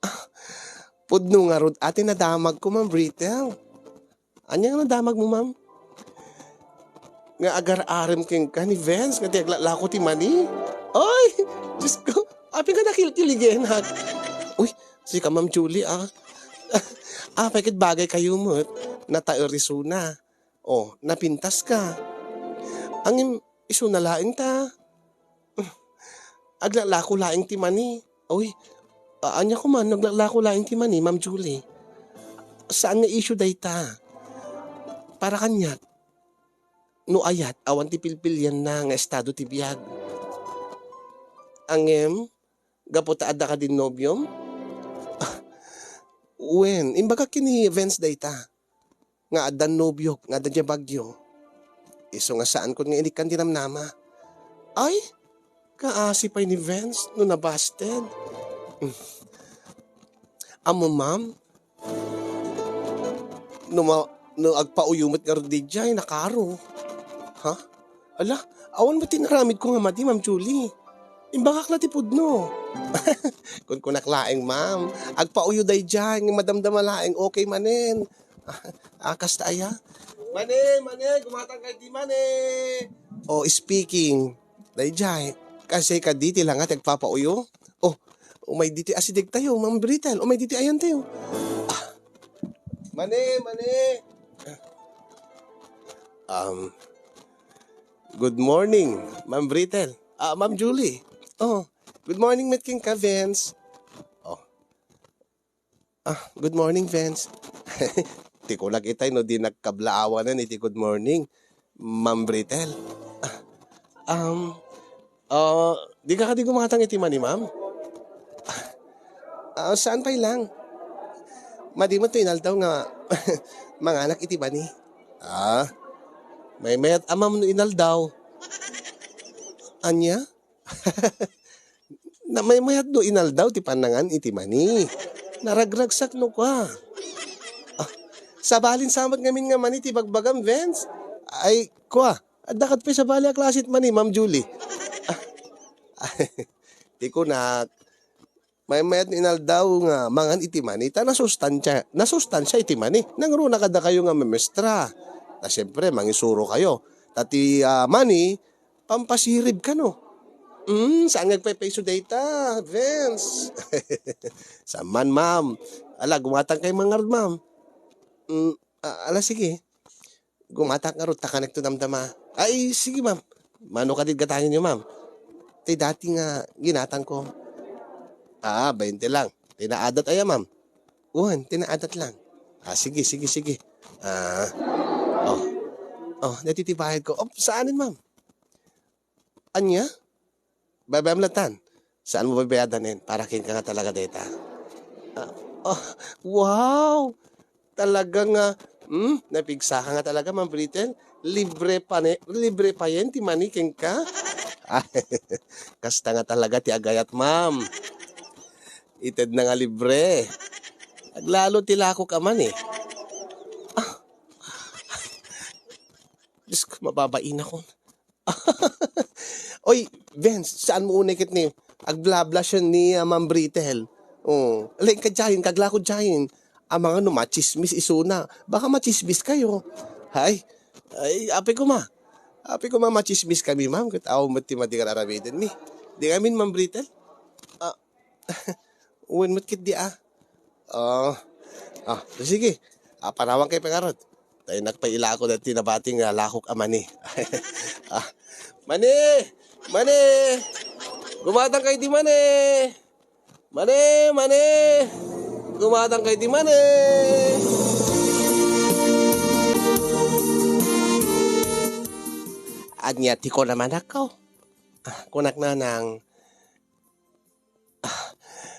Ah, pudno ngarud a ti nadamagko, Ma'am Britel. Ania nga nadamagmo, ma'am? Nga agar-arem kenka ni Vince nga ti aglaklako ti mani? Ay, Diyos ko, apay nga nakilkiligenak. Uy, sika, Ma'am Julie, ah. Apay ket bagay kayo met, nataer isuna. Oh, napintas ka. Ngem, isuna laeng ta. Aglaklako laeng ti mani. Uy, a-, ania koma no aglaklako laeng ti mani, Ma'am Julie? Saan nga issue dayta. Para kaniak, no ayat, awan ti pilpilianna nga estado ti biag. Ngem, gapu ta adda kadin nobiom? Ah, wen, imbagak ken ni Vince dayta. Nga addan nobiok nga adda diay Baguio. Isu nga saankon nga inikkan ti namnama. Ay, kaasi pay ni Vince no nabasted. Ammo, ma'am, no ma-, no agpauyo met ngarud diay, nakaro. Ha? Ala, awan met ti inaramidko nga madi, Ma'am Julie. Imbagak la ti pudno. Kunkunak laeng, ma'am. Agpauyo daydiay, nga madamdama laeng, okay manen. Ah, kasta aya? Mane, mane, gumatang ka di mane. Oh, speaking. Daydiay, kasi ka di ti langat agpapauyo? Oh, umay ditoy asideg tayo, Ma'am Britel. Umay ditoy ayan tayo. Ah. Mane, mane. Um, Good morning, Ma'am Britel. Ah, Ma'am Julie. Oh, good morning met kenka, Vince. Oh. Ah, good morning, Vince. Ti kunak itay no di nagkablaawanan iti good morning, Ma'am Britel. Ah, um, ah, di ka kadi gumatang iti mani, ma'am? Ah, saan pay lang? Madi met ti inaldaw nga manganak iti mani. Ah, maymayat a, ma'am, no inaldaw. Ania? Namaymayat no inaldaw ti pannangan iti mani. Naragragsak no kua. Ah, sabalin sa met ngamin nga mani ti bagbagam, Vince. Ay, kua. Adda ket pay sabali a klase ti mani, Ma'am Julie. Ah, ti kunak, maymayat no inaldaw nga mangan iti mani, ta nasustansya, nasustansya iti mani. Nangruna kadakayo nga mamestra. Ta siempre, mangisuro kayo. Ta ti, ah, mani, pampasirib kano. Mm, saan nga agpaypayso dayta, Vince? Saan man, ma'am. Ala, gumatang kay mangarud, ma'am. Mm, ah, ala, sige. Gumatak ngarud ta kanek to damdama. Ay, sige, ma'am. Mano kadi gatangenyo, ma'am? Ti dati nga ginatangko. Ah, bainte lang. Ti naadat aya, ma'am? Wen, ti naadat lang. Ah, sige, sige, sige. Ah, oh. Oh, dati ti bayad ko. Oh, saanen, ma'am? Ania? Baybay-am latan. Saanmo baybayadan nen? Para kenka nga talaga dayta. Ah, oh, wow! Talaga nga, hmm, napigsaka nga talaga, Ma'am Britel. Libre pa ne-, libre pa yen ti mani kenka? Kasta nga talaga ti agayat, ma'am. Ited na nga libre. Aglalo ti lakok a mani. Ah. Diyos ko, mababainak. Oy, Vince, saanmo unay ket ni agblablasen ni, ah, Ma'am Britel? Oh, ala, inka diayen, kaglako diayen. Amangan no machismis isuna. Baka machismis kayo. Hay, ay, apay koma. Apay koma machismis kami, ma'am, ket awan met ti madi nga ar-aramidenmi. Di ngamin, Ma'am Britel? Ah, wen met ketdi, ah. Ah, ah, sige. Ah, panawan kay pangarod. Tayo nagpailako dati nabati nga lakok a mani. Ah, mani! Mani! Gumatang kay di mani! Mani! Mani! Gumatang kay di mani! Ania ti kuna, manakko? Ah, kunak, nanang, ah,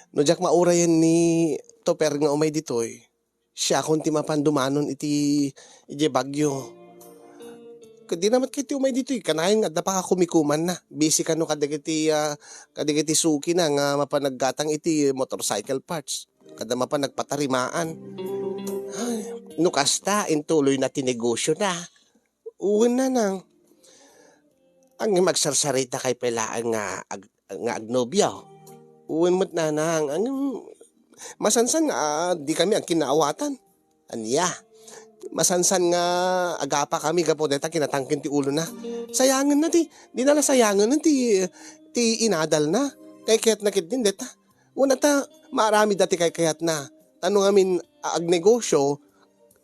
no diak maurayen ni Toper nga umay ditoy, siakon ti mapan dumanon iti, iti bagyo. Ket dina met ketdi umay ditoy, kanayon nga adda pakakumikumanna. Busy kano kadagiti, ah, kadagiti sukina nga mapan naggatang iti motorcycle parts. Kada mapan nagpatarimaan. Ay, no kasta, intuloyna ti negosyona. Wen, nanang. Ngem agsarsarita kay pay laeng nga ag-, nga agnobio. Wen met, nanang. Ngem masansan nga, ah, di kami agkinnaawatan. Ania? Masansan nga agapa kami gapu dayta kinatangken ti ulona. Sayangenna ti, di na la sayangen ti, ti inadalna. Kay kayatna ketdin dayta. Wen, ta maaramidda ti kaykayatna. Ta no ngamin a-, agnegosyo,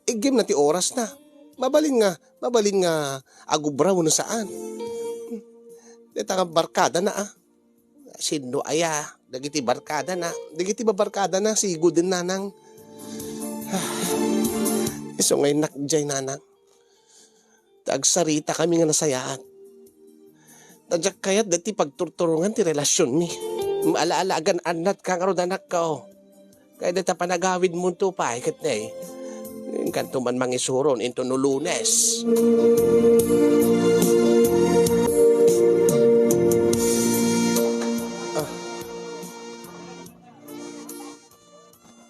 iggimna ti orasna. Mabalin nga, mabalin nga agubra wenno saan. Dayta nga barkadana, ah. Sinno aya dagiti barkadana? Dagiti babarkadana, sigoden, nanang. Isu nga innak jay, nanang. Ta agsarita kami nga nasayaat. Ta diak kayat dati pagturturongan ti relasionmi. Maala-ala agan-annat ka ngarud, anakko. Kay data panagawidmonto pay ket ne, inkanto man mangisuron intono Lunes. Ah.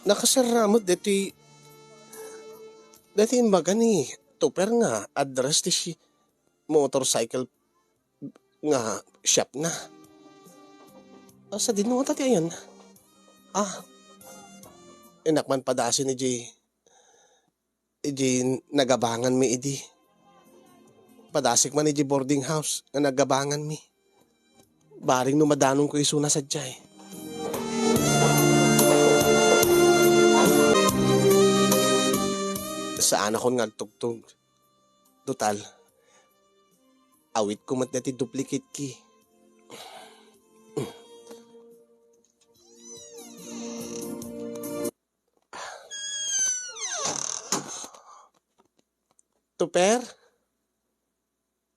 Nakaserra met deti, deti imbaga ni Toper nga address ti si-, motorcycle nga shop na. Ah, sadino ngata ti ayan? Ah, innak man padasin iji, iji nagabanganmi idi. Padasik man iji boarding house nga nagabanganmi. Bareng no madanonko isuna sadiay. Saanakon nga agtugtog. Total, awitko met daytoy duplicate key. Toper?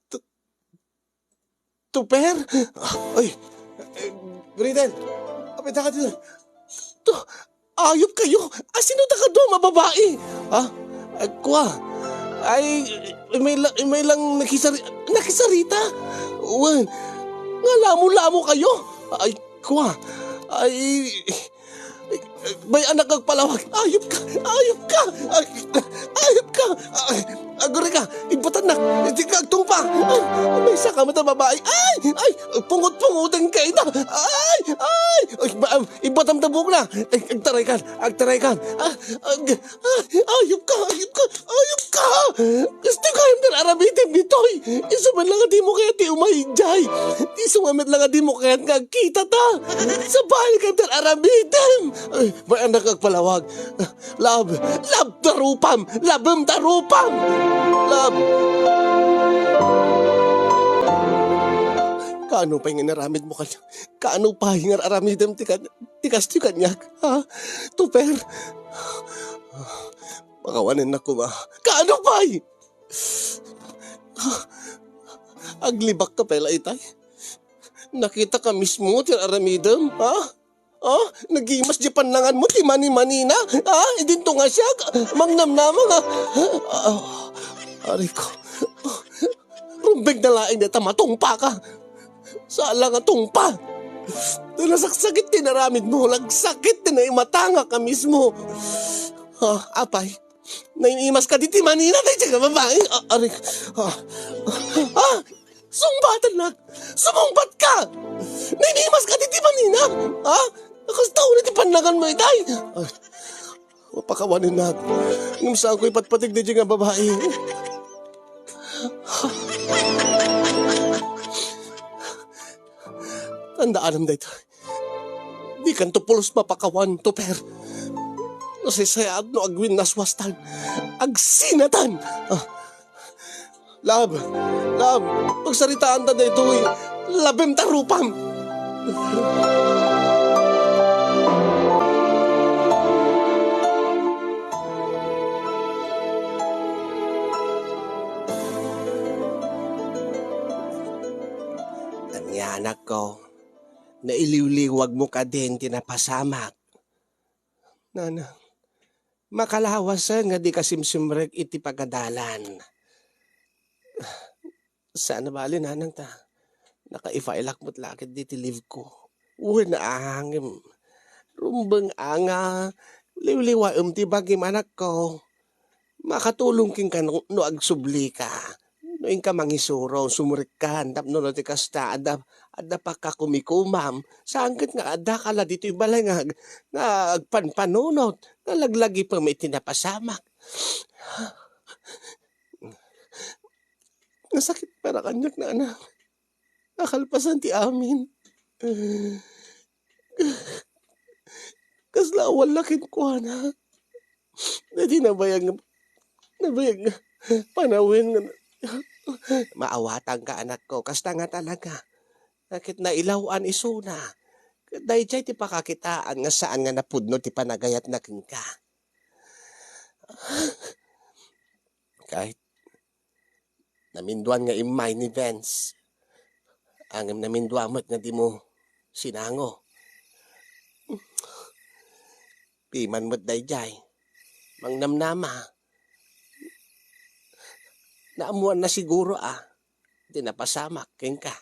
To-, Toper? Ay, eh, Britel, apay daka ditoy? To, ayop kayo? Asino daka dua a babai? Ha? Ay, kua. Ay, may la-, may lang nakisari-, nakisarita? Wen. Nga lamo-lamo kayo? Ay, kua. Ay, ay, bay-anak agpalawag. Ayop ka! Ayop ka! Ay, ayop ka! Ay, aguri ka! Ibatannak! Di ka agtungpa! Ay, maysa ka met a babai! Ay! Ay! Pungot-pungoten ka ita! Ay! Ay! Ay, ba-, ibatam ta buokna! Ay, agtaraykan! Agtaraykan! Ah, ag-, Ah, ayop ka, ayop ka, ayop ka! Kasta kayam ti aramidem ditoy. Isu man lang a dimo kayat ti umay idiay. Isu nga met lang a dimo kayat nga agkitata. Sabali kayam ti aramidem. Ay, bay-anak agpalawag. Lab, lab ta rupam, labem ta rupam. Lab. Kaano pay nga inaramidmo kaniak? Kaano pay nga aramidem ti kan-, ti kastoy kaniak? Ha? Tuper? Pakawanennak koma. Kaano pay? Aglibak ka pay la itay? Nakita ka mismo ti aramidem, ha? Ha? Nagimas di pannanganmo ti mani-manina, ha? Idinto nga siak, mangnamnama nga. Ah, aray ko. Rumbeng na laeng dayta matungpa ka. Saan lang a tungpa. Nasaksakit ti inaramidmo, nagsakit ti naimatangak a mismo. Ha, apay? Nainimas ka diti manina, dayta nga babai. Ah, aray. Ah. Ah! Sungbatannak! Sumungbat ka! Nainimas ka diti manina! Ha? Kasta unay ti pannanganmo itay! Ah, mapakawanennak. Ngem saanko ipatpatig dayta nga babai. Tandaanam dayta. Dikanto pulos mapakawan, Tuper. Nasaysayaat no agwinnaswastan. Agsinatan! Ah. Lab, lab, pagsaritaanta daytoy. Labem ta rupam. Ania, anakko, nailiwliwagmo kadin ti napasamak? Nanang, makalawasen nga dika simsimrek iti pagadalan. Saan a bali, nanang, ta nakaifailak met la ketdi ti leave ko. Wen a, ngem rumbeng a nga liwliwaem ti bagim, anakko. Makatulong kenka no, no agsublika. No inka mangisuro, sumrekkan, tapno no ti kasta, adda, adda pakakumikomam. Saan ket nga addaka la ditoy balay nga, nga agpanpanunot, nga laglagipem iti napasamak. Nasakit para kaniak, nanang. Nakalpasan ti amin. Kasla awal la kenkuana. Daydi nabayag nga, nabayag nga panawen nga na- Maawatanka, anakko, kasta nga talaga. Ket nailaw-an isuna. Ket daydiay ti pakakitaan nga saan nga napudno ti panagayatna kenka. Ket naminduan nga immay ni Vince. Ngem namindua met nga dimo sinango. Piman met daydiay. Mangnamnama. Naammoanna siguro a ti napasamak kenka.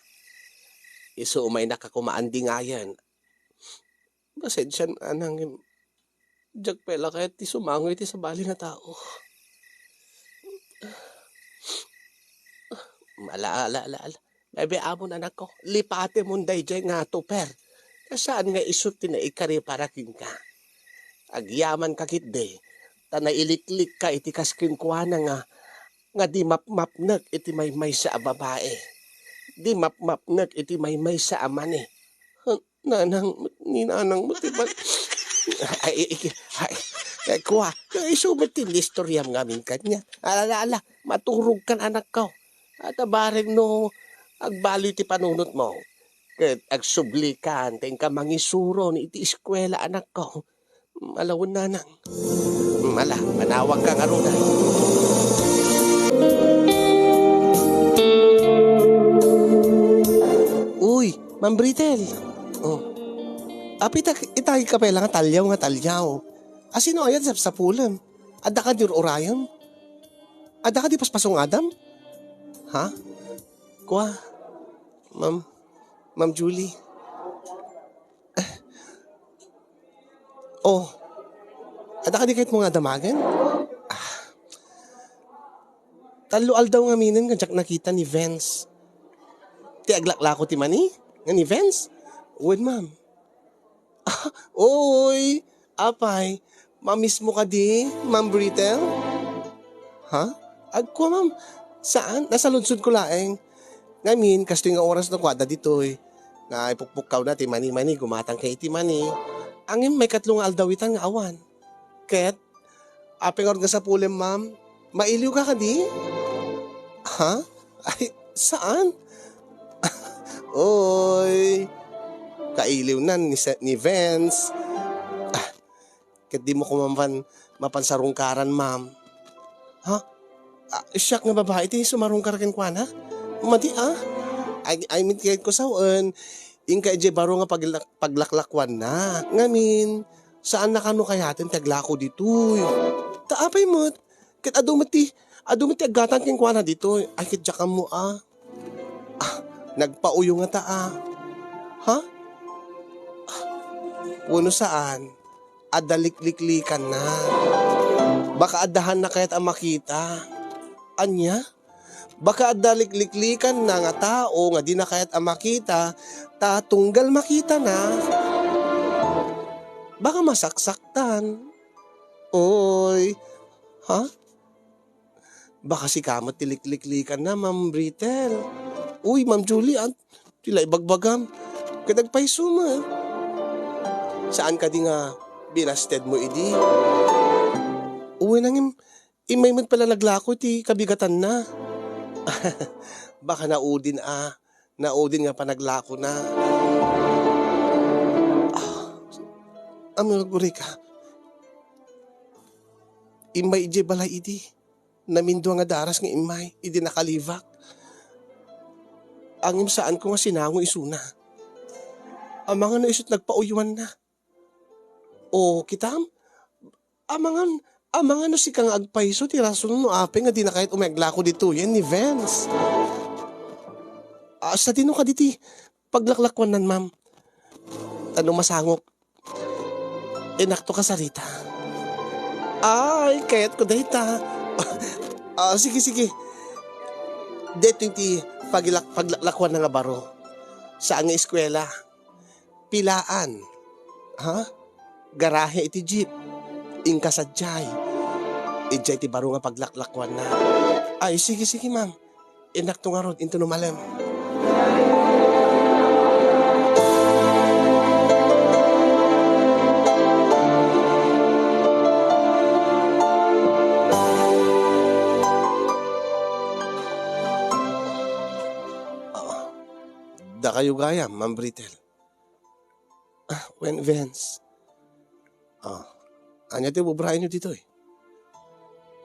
Isu umaynaka koma andingayen. Pasensiam, nanang, ngem diak pay la kayat ti sumango iti sabali nga tao. Ala, ala, ala, ala. Bebe, amon, anakko, lipatemon daydiay nga Tuper. Ta saan nga isu ti naikari para kenka. Agyamanka ketdi, ta nailiklikka iti kas kenkuana nga, nga di mapmapnek iti maymaysa a babai. Di mapmapnek iti maymaysa a mani. Nanang met, ni nanang met ti ban-, ay, ay, ay, ay, kua, isu met ti istoriam ngamin kaniak. Ala, ala, ala, maturogkan, anakko. At bareng no agbaliw ti panunotmo, ket agsublikan ta inka mangisuro iti eskuela, anakko. Ala wen, nanang. Ala, manawagka ngaruden. Uy, Ma'am Britel. Oh. Apita, itay ka pay la nga talyaw nga talyaw. Asino aya ti sapsapulem? Adda kadi ur-urayem? Adda kadi paspasungadem? Ha? Kua, ma'am. Ma'am Julie. Oh, adda kadi kayatmo nga damagen? Ah, tallo aldaw ngaminen nga diak nakita ni Vince. Ti aglaklako ti mani? Nga ni Vince? Wen, ma'am. Ah, oy, apay, mamismo kadi, Ma'am Britel? Ha? Agko, ma'am. Saan? Nasaludsodko laeng. Ngamin, kastoy nga oras no kuada ditoy. Nga ipukpukkawna ti mani-mani, gumatang kay iti mani. Ngem maikatlo nga aldaw itan nga awan. Ket, apay ngarud nga sapulem, ma'am? Mailiwka kadi? Ha? Ay, saan? Oy, kailiwnan ni Se-, ni Vince. Ah, ket dimo ko mapan, mapan sarungkaran, ma'am. Ha? Ah, siak nga babai ti sumarungkar kenkuana? Madi, ah. Ay, I mean, ket ko sawen, inka idiay baro nga paglak-, paglaklakuanna. Ngamin, saan na kano kayaten ti aglako ditoy? Ta apay met? Ket adu met ti, adu met ti aggatang kenkuana ditoy. Ay, ket diak ammo, ah. Ah, nagpauyo ngata, ah. Ha? Ah, wenno saan? Adda likliklikanna. Baka addahanna kayat a makita. Ania? Baka adda likliklikanna nga tao nga dina kayat a makita, ta tunggal makitana, baka masaksaktan. Oy. Ha? Baka sika met ti likliklikanna, Ma'am Britel. Uy, Ma'am Julie, an-, ti la ibagbagam. Ket agpayso met. Saan kadi nga binasted mo idi? Uy, nangem, immay met pala naglako ti kabigatanna. Baka naudin a, naudin nga panaglakona. Ah, ammom, aguray ka. Immay idiay balay idi. Namindua nga daras nga immay idi nakalibak. Ngem saanko nga sinango isuna. Amangan no isu ti nagpauywanna. O, kitam? Amangan, amangan no sika nga agpayso ti rason no apay nga dina kayat umaglako ditoyen ni Vince. Ah, sadino kadi ti paglaklakuannan, ma'am? Ta no masangok, inakto kasarita. Ay, kayatko dayta. Ah, sige, sige. Daytoy ti pagilak-, paglaklakuanna nga baro. Saan nga eskuela? Pilaan. Ha? Garahe iti jeep. Inka sadiay. Idiay ti baro nga paglaklakuanna. Ay, sige, sige, ma'am. Inakto ngarud inton umalem. Ah, dakayo gayam, Ma'am Britel. Ah, wen, Vince. Ah, ania ti ubraenyo ditoy?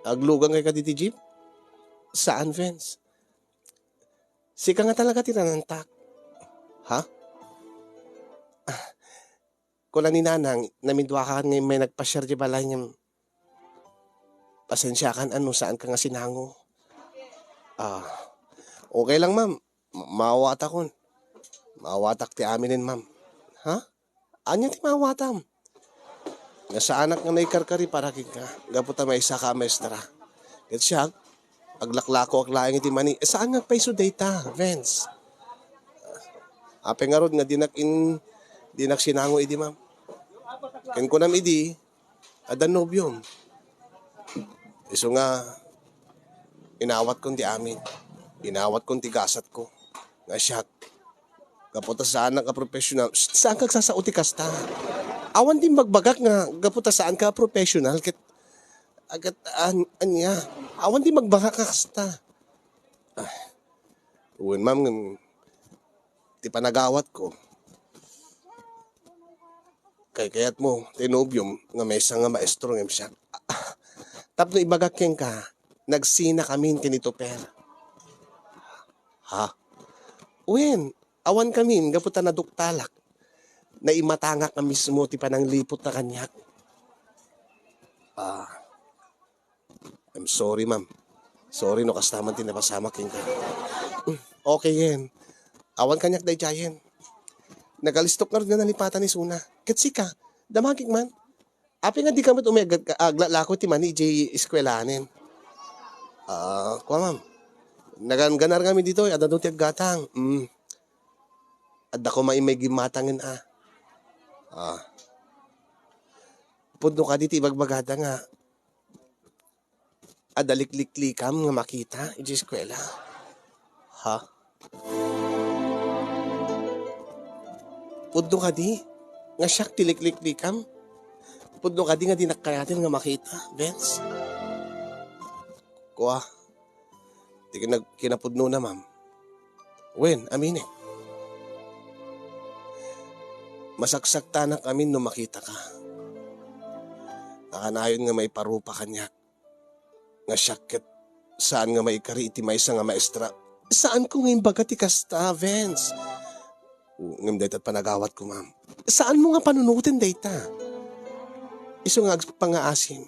Aglugan kay kadi ti jeep? Saan, Vince? Sika nga talaga ti nanantak. Ha? Ah, kuna ni Nanang, naminduakan nga immay nagpasiar di balay ngem pasensiakan a no saanka nga sinango. Ah, okay lang, ma'am. Ma-, maawatakon. Maawatak ti aminen, ma'am. Ha? Ania ti maawatam? Nga saanak nga naikarkari para kenka, gapu ta maysaka a maestra. Ket siak, aglaklakoak laeng iti mani. Eh, saan nga agpayso dayta, Vince? Apay ngarud nga dinak in-, dinak sinango idi, ma'am? Ken kunam idi, adda nobiom. Isu nga, inawatkon ti amin. Inawatkon ti gasatko. Nga siak, gapu ta saanak a professional, saanka agsasao ti kasta. Awan ti imbagbaga nga gapu ta saanka a professional, ket, ket an-, ania? Awan ti imbagbaga a kasta. Ah, wen, ma'am, ngem ti panagawatko, kaykayatmo ti nobiom nga maysa nga maestro ngem siak. Tapno ibagak kenka, nagsinakamin ken ni Toper. Ha? Wen, awankamin gapu ta naduktalak. Naimatangak a mismo ti panangliputna kaniak. Ah, I'm sorry, ma'am. Sorry no kasta man ti napasamak kenka. Okay yen. Awan kaniak daydiayen. Nagalistok ngarud nga nalipatan ni Suna. Ket sika, damagik man. Apay nga dika met umay ag-, aglaklako ti mani idiay eskuelanen? Ah, kua, ma'am. Naganganar ngamin ditoy, adda ti aggatang. Mm. Adda koma immay gimmatangen a. Ah. Pudno kadi ti ibagbagada nga adda likliklikam nga makita idiay eskuela? Ha? Pudno kadi nga siak ti likliklikam? Pudno kadi nga dinak kayaten nga makita, Vince? Kua, ti kinag-, kinapudnona, ma'am. Wen, aminen. Masaksaktanak amin no makitaka. Nakanayon nga maiparupa kaniak nga siak ket saan nga maikari iti maysa nga maestra. Saanko nga imbaga ti kasta, Vince. Ngem dayta panagawatko, ma'am. Saanmo nga panunoten dayta? Isu nga agpangaasim.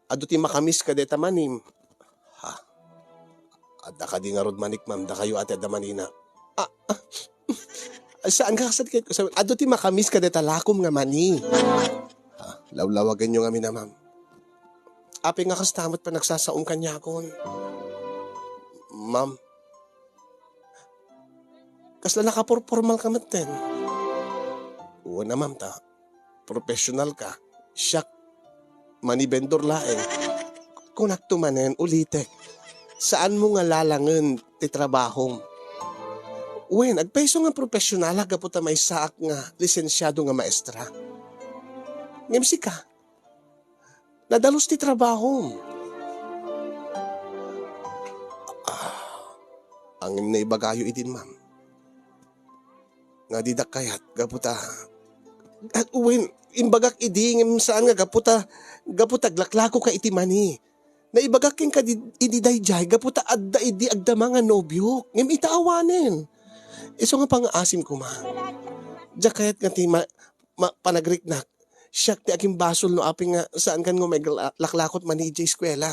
Adu ti makamis kadayta manim. Ha? Adda kadi ngarud manik, ma'am, dakayo a ti adda manina? Ah, ah. Saan ka kasat kay, sa-, adu ti makamis kadayta lakom nga mani. Ha? Lawlawaganyo ngamin a, ma'am. Apay nga kasta met panagsasaom kaniakon? Ma'am, kasla nakapurpormal ka metten? Wen a, ma'am, ta professional ka. Siak, mani vendor laeng. Kunakto manen, ulitek. Saanmo nga lalangen ti trabahom? Wen, agpayso nga professionalak gapu ta maysaak nga lisensiado nga maestra. Ngem sika, nadalus ti trabahom. Ah, ngem naibagayo idin, ma'am, nga didak kayat gapu ta, ah, wen, imbagak idi ngem saan nga gapu ta, gapu ta aglaklakoka iti mani. Naibagak kenka di, idi daydiay gapu ta adda idi agdama nga nobiok, ngem ita awanen. Isu nga pangaasim koma. Diak kayat nga ti ma-, ma-, panagriknak. Siak ti agimbasol no apay nga saankan nga umay la-, laklakot mani idiay eskuela.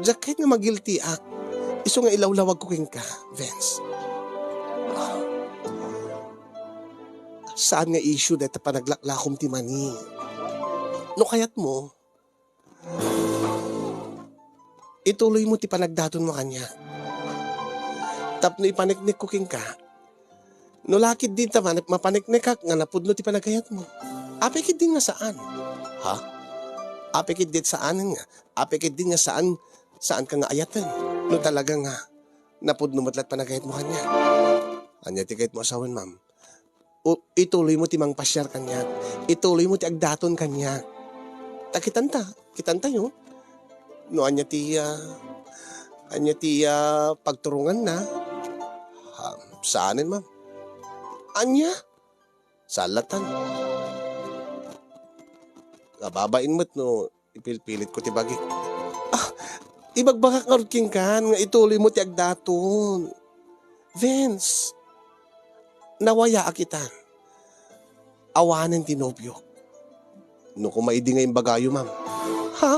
Diak kayat nga magiltiak. Isu nga ilawlawagko kenka, Vince. Saan nga issue dayta panaglaklakom ti mani? No kayatmo, ituloymo ti panagdatonmo kaniak. Tapno ipaneknekko kenka, no la ketdi ta man-, mapaneknekak nga napudno ti panagayatmo. Apay ketdi nga saan? Ha? Apay ketdi saan nga, apay ketdi nga saan, saanka nga ayaten? No talaga nga napudno met la ti panagayatmo kaniak. Ania ti kayatmo a sawen, ma'am? O, ituloymo ti mangpasiar kaniak. Ituloymo ti agdaton kaniak. Ta kitanta, kitantayo. No ania ti, ah, ania ti, ah, pagturonganna? Ha, saanen, ma'am. Ania? Saan latta. Ababain met no ipilpilitko ti bagik. Ah, ibagbagak ngarud kenkan nga ituloymo ti agdaton. Vince, nawayaak itan. Awanen ti nobiok. No koma idi nga imbagayo, ma'am. Ha?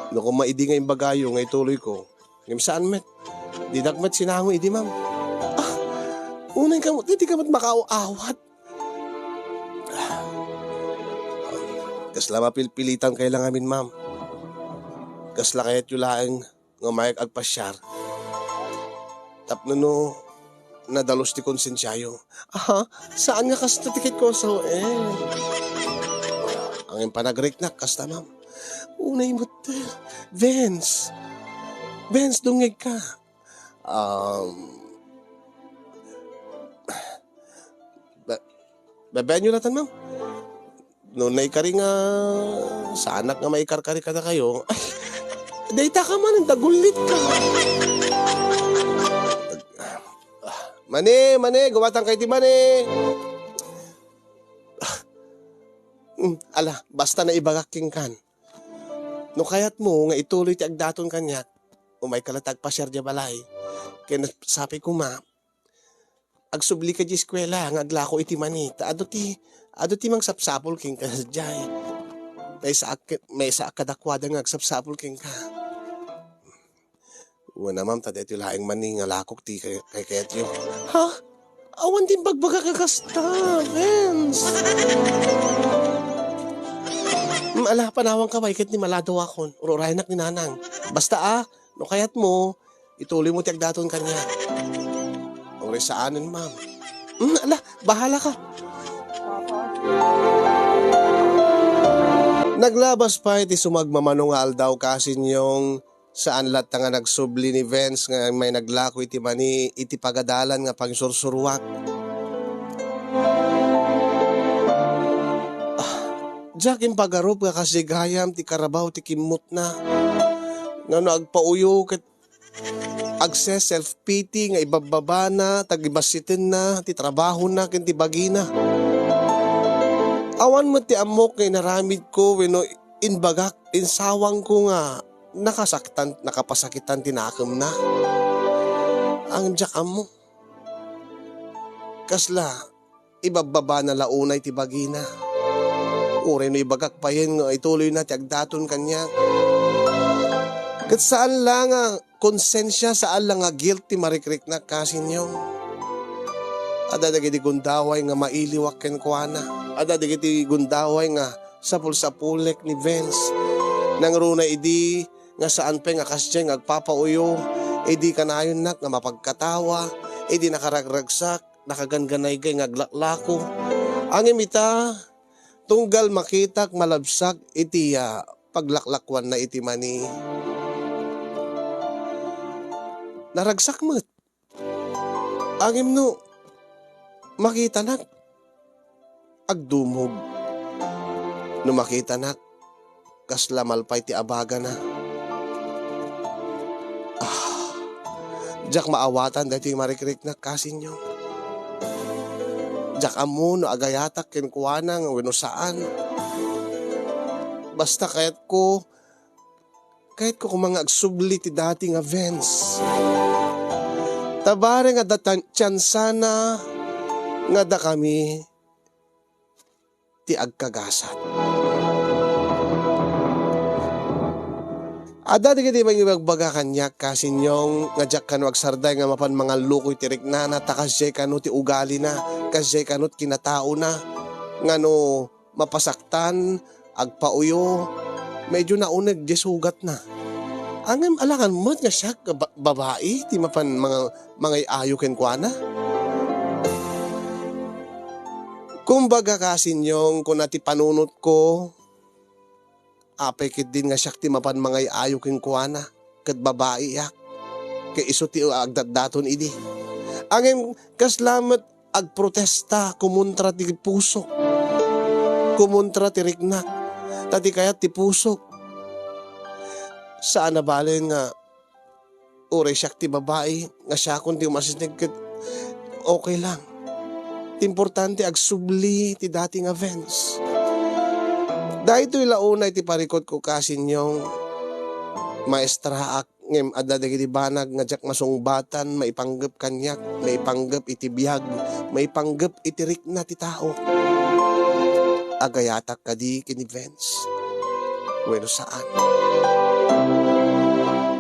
No koma idi nga imbagayo nga ituloyko, ngem saan met. Didak met sinango idi, ma'am. Ah, unay ka met, dika met makaaw-awat. Kasla mapilpilitan kay la ngamin, ma'am. Kasla kayatyo laeng nga umayak agpasiar. Tapno no nadalus ti konsensiayo. Aha, saan nga kasta ti kayatko a sawen? Ngem panagriknak kasta, ma'am. Unay met, Vince. Vince, dungngegka. Um, ba-, babaenyo latan, ma'am? No naikari nga saanak nga maikarkari kadakayo, ay, dayta ka man, dagullit ka. Mani, mani, gumatang kay ti mani. Mm, ala, basta naibagak kenkan. No kayatmo nga ituloy ti agdaton kaniak, umayka latta agpasiar diay balay. Ken sapay koma, agsubli ka diay eskuela nga aglako iti mani, ta adu ti, adu ti mangsapsapul kenka sadiay. Maysaak, maysaak kadakuada nga agsapsapul kenka. Wen a, ma'am, ta daytoy laeng mani nga lakok ti kay-, kaykayatyo. Ha? Awan ti imbagbaga kakasta, Vince. Mm, ala, panawanka, baket ni maladaw akon. Ururayanak ni Nanang. Basta, ah, no kayatmo, ituloymo ti agdaton kaniak. Uray saanen, ma'am. Mm, ala, bahalaka. Naglabas pay ti sumagmamano nga aldaw, Kasinyong, saan latta nga nagsubli ni Vince nga immay naglako iti mani iti pagadalan nga pangsursuruak. Ah, diak impagarup nga kasdi gayam ti karabaw ti kimmutna. Nga no agpauyo ket agse-self-pity nga ibabbabana, tagibassitenna ti trabahona ken ti bagina. Awan met ti ammok nga inaramidko wenno inbagak, insawangko nga nakasaktan, nakapasakitan ti nakemna. Ngem diak ammo. Kasla, ibabbabana la unay ti bagina. Uray no ibagak payen nga ituloyna ti agdaton kaniak. Ket saan la nga konsensia, saan la nga guilt ti marikriknak, Kasinyong. Adda dagiti gundaway nga mailiwak kenkuana. Adda dagiti gundaway nga sapulsapulek ni Vince. Nangruna idi nga saan pay nga kasdiay nga agpapauyo, idi kanayonnak nga mapagkatawa, idi nakaragragsak, nakagangganaygayan nga aglaklako. Ngem ita, tunggal makitak malabsak iti, ah, paglaklakuanna iti mani. Naragsak met. Ngem no makitanak, agdumog. No makitanak, kasla malpay ti abagana. Ah, diak maawatan daytoy marikriknak, Kasinyong. Diak ammo no agayatak kenkuana nga wenno saan. Basta kayatko, kayatko koma nga agsubli ti dati nga Vince. Ta bareng adda tan-, tiyansana nga dakami ti agkagasat. Adda dagiti mangibagbaga kaniak, Kasinyong, nga diak kano agsardeng nga mapan mangalluko iti riknana, ta kasdiay kano ti ugalina, kasdiay kano ti kinataona, nga no mapasaktan, agpauyo, medyo nauneg diay sugatna. Ngem alangan met nga siak nga ba-, babai ti mapan manga-, mangay-ayo kenkuana. Kumbaga, Kasinyong, kuna ti panunotko, apay ketdin nga siak ti mapan mangay-ayo kenkuana, ket babaiak, ket isu ti agdatdaton idi. Ngem kasla met agprotesta kumontra ti pusok, kumontra ti riknak, ta ti kayat ti pusok. Saan a balen nga uray siak ti babai nga siakon ti umasiteg ket okay lang. Ti importante, agsubli ti dati nga Vince. Daytoy la unay ti parikutko, Kasinyong, maestraak, ngem adda dagiti banag nga diak masungbatan maipanggep kaniak, maipanggep iti biag, maipanggep iti rikna ti tao. Agayatak kadi ken ni Vince wenno saan?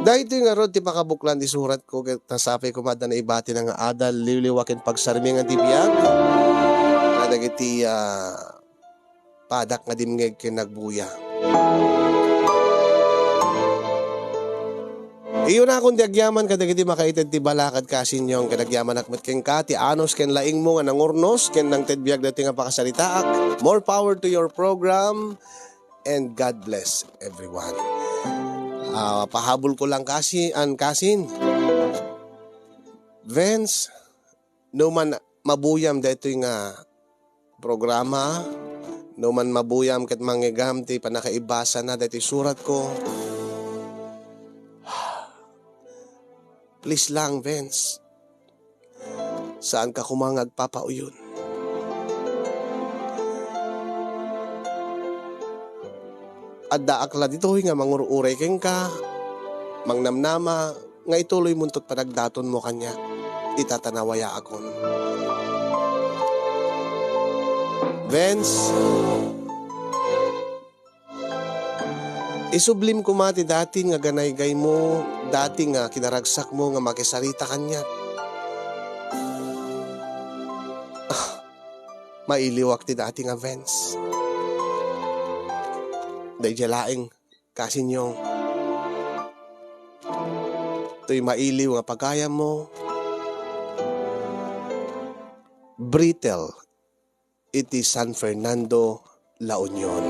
Daytoy ngarud ti pakabuklan ti suratko, ket ta sapay koma adda naibatina nga adal, liwliwa ken pagsarmingan ti biag kadagiti, ah, padak nga dimngeg ken nagbuya. Iyunakon ti agyaman kadagiti makaited ti balakad, Kasinyong, ket agyamanak met kenka ti anus ken laingmo nga nangurnos ken nangted biag daytoy nga pakasaritaak. More power to your program, and God bless everyone. Ah, pahabol ko lang, Kasi-, an Kasin. Vince, no man mabuyam daytoy nga programa, no man mabuyam ket mangngegam ti pannakaibasana daytoy suratko, please lang, Vince, saanka koma nga agpapauyon. Addaak la ditoy nga mangur-uray kenka, mangnamnama nga ituloymonto ti panagdatonmo kaniak, ita ta nawayaakon. Vince, isublim koma ti dati nga ganaygaymo, dati nga kinaragsakmo nga makisarita kaniak. mailiwak ti dati nga Vince. Daydiay laeng, kasinyong. Toy mailiw nga pagayammo, brittle iti San Fernando, La Union.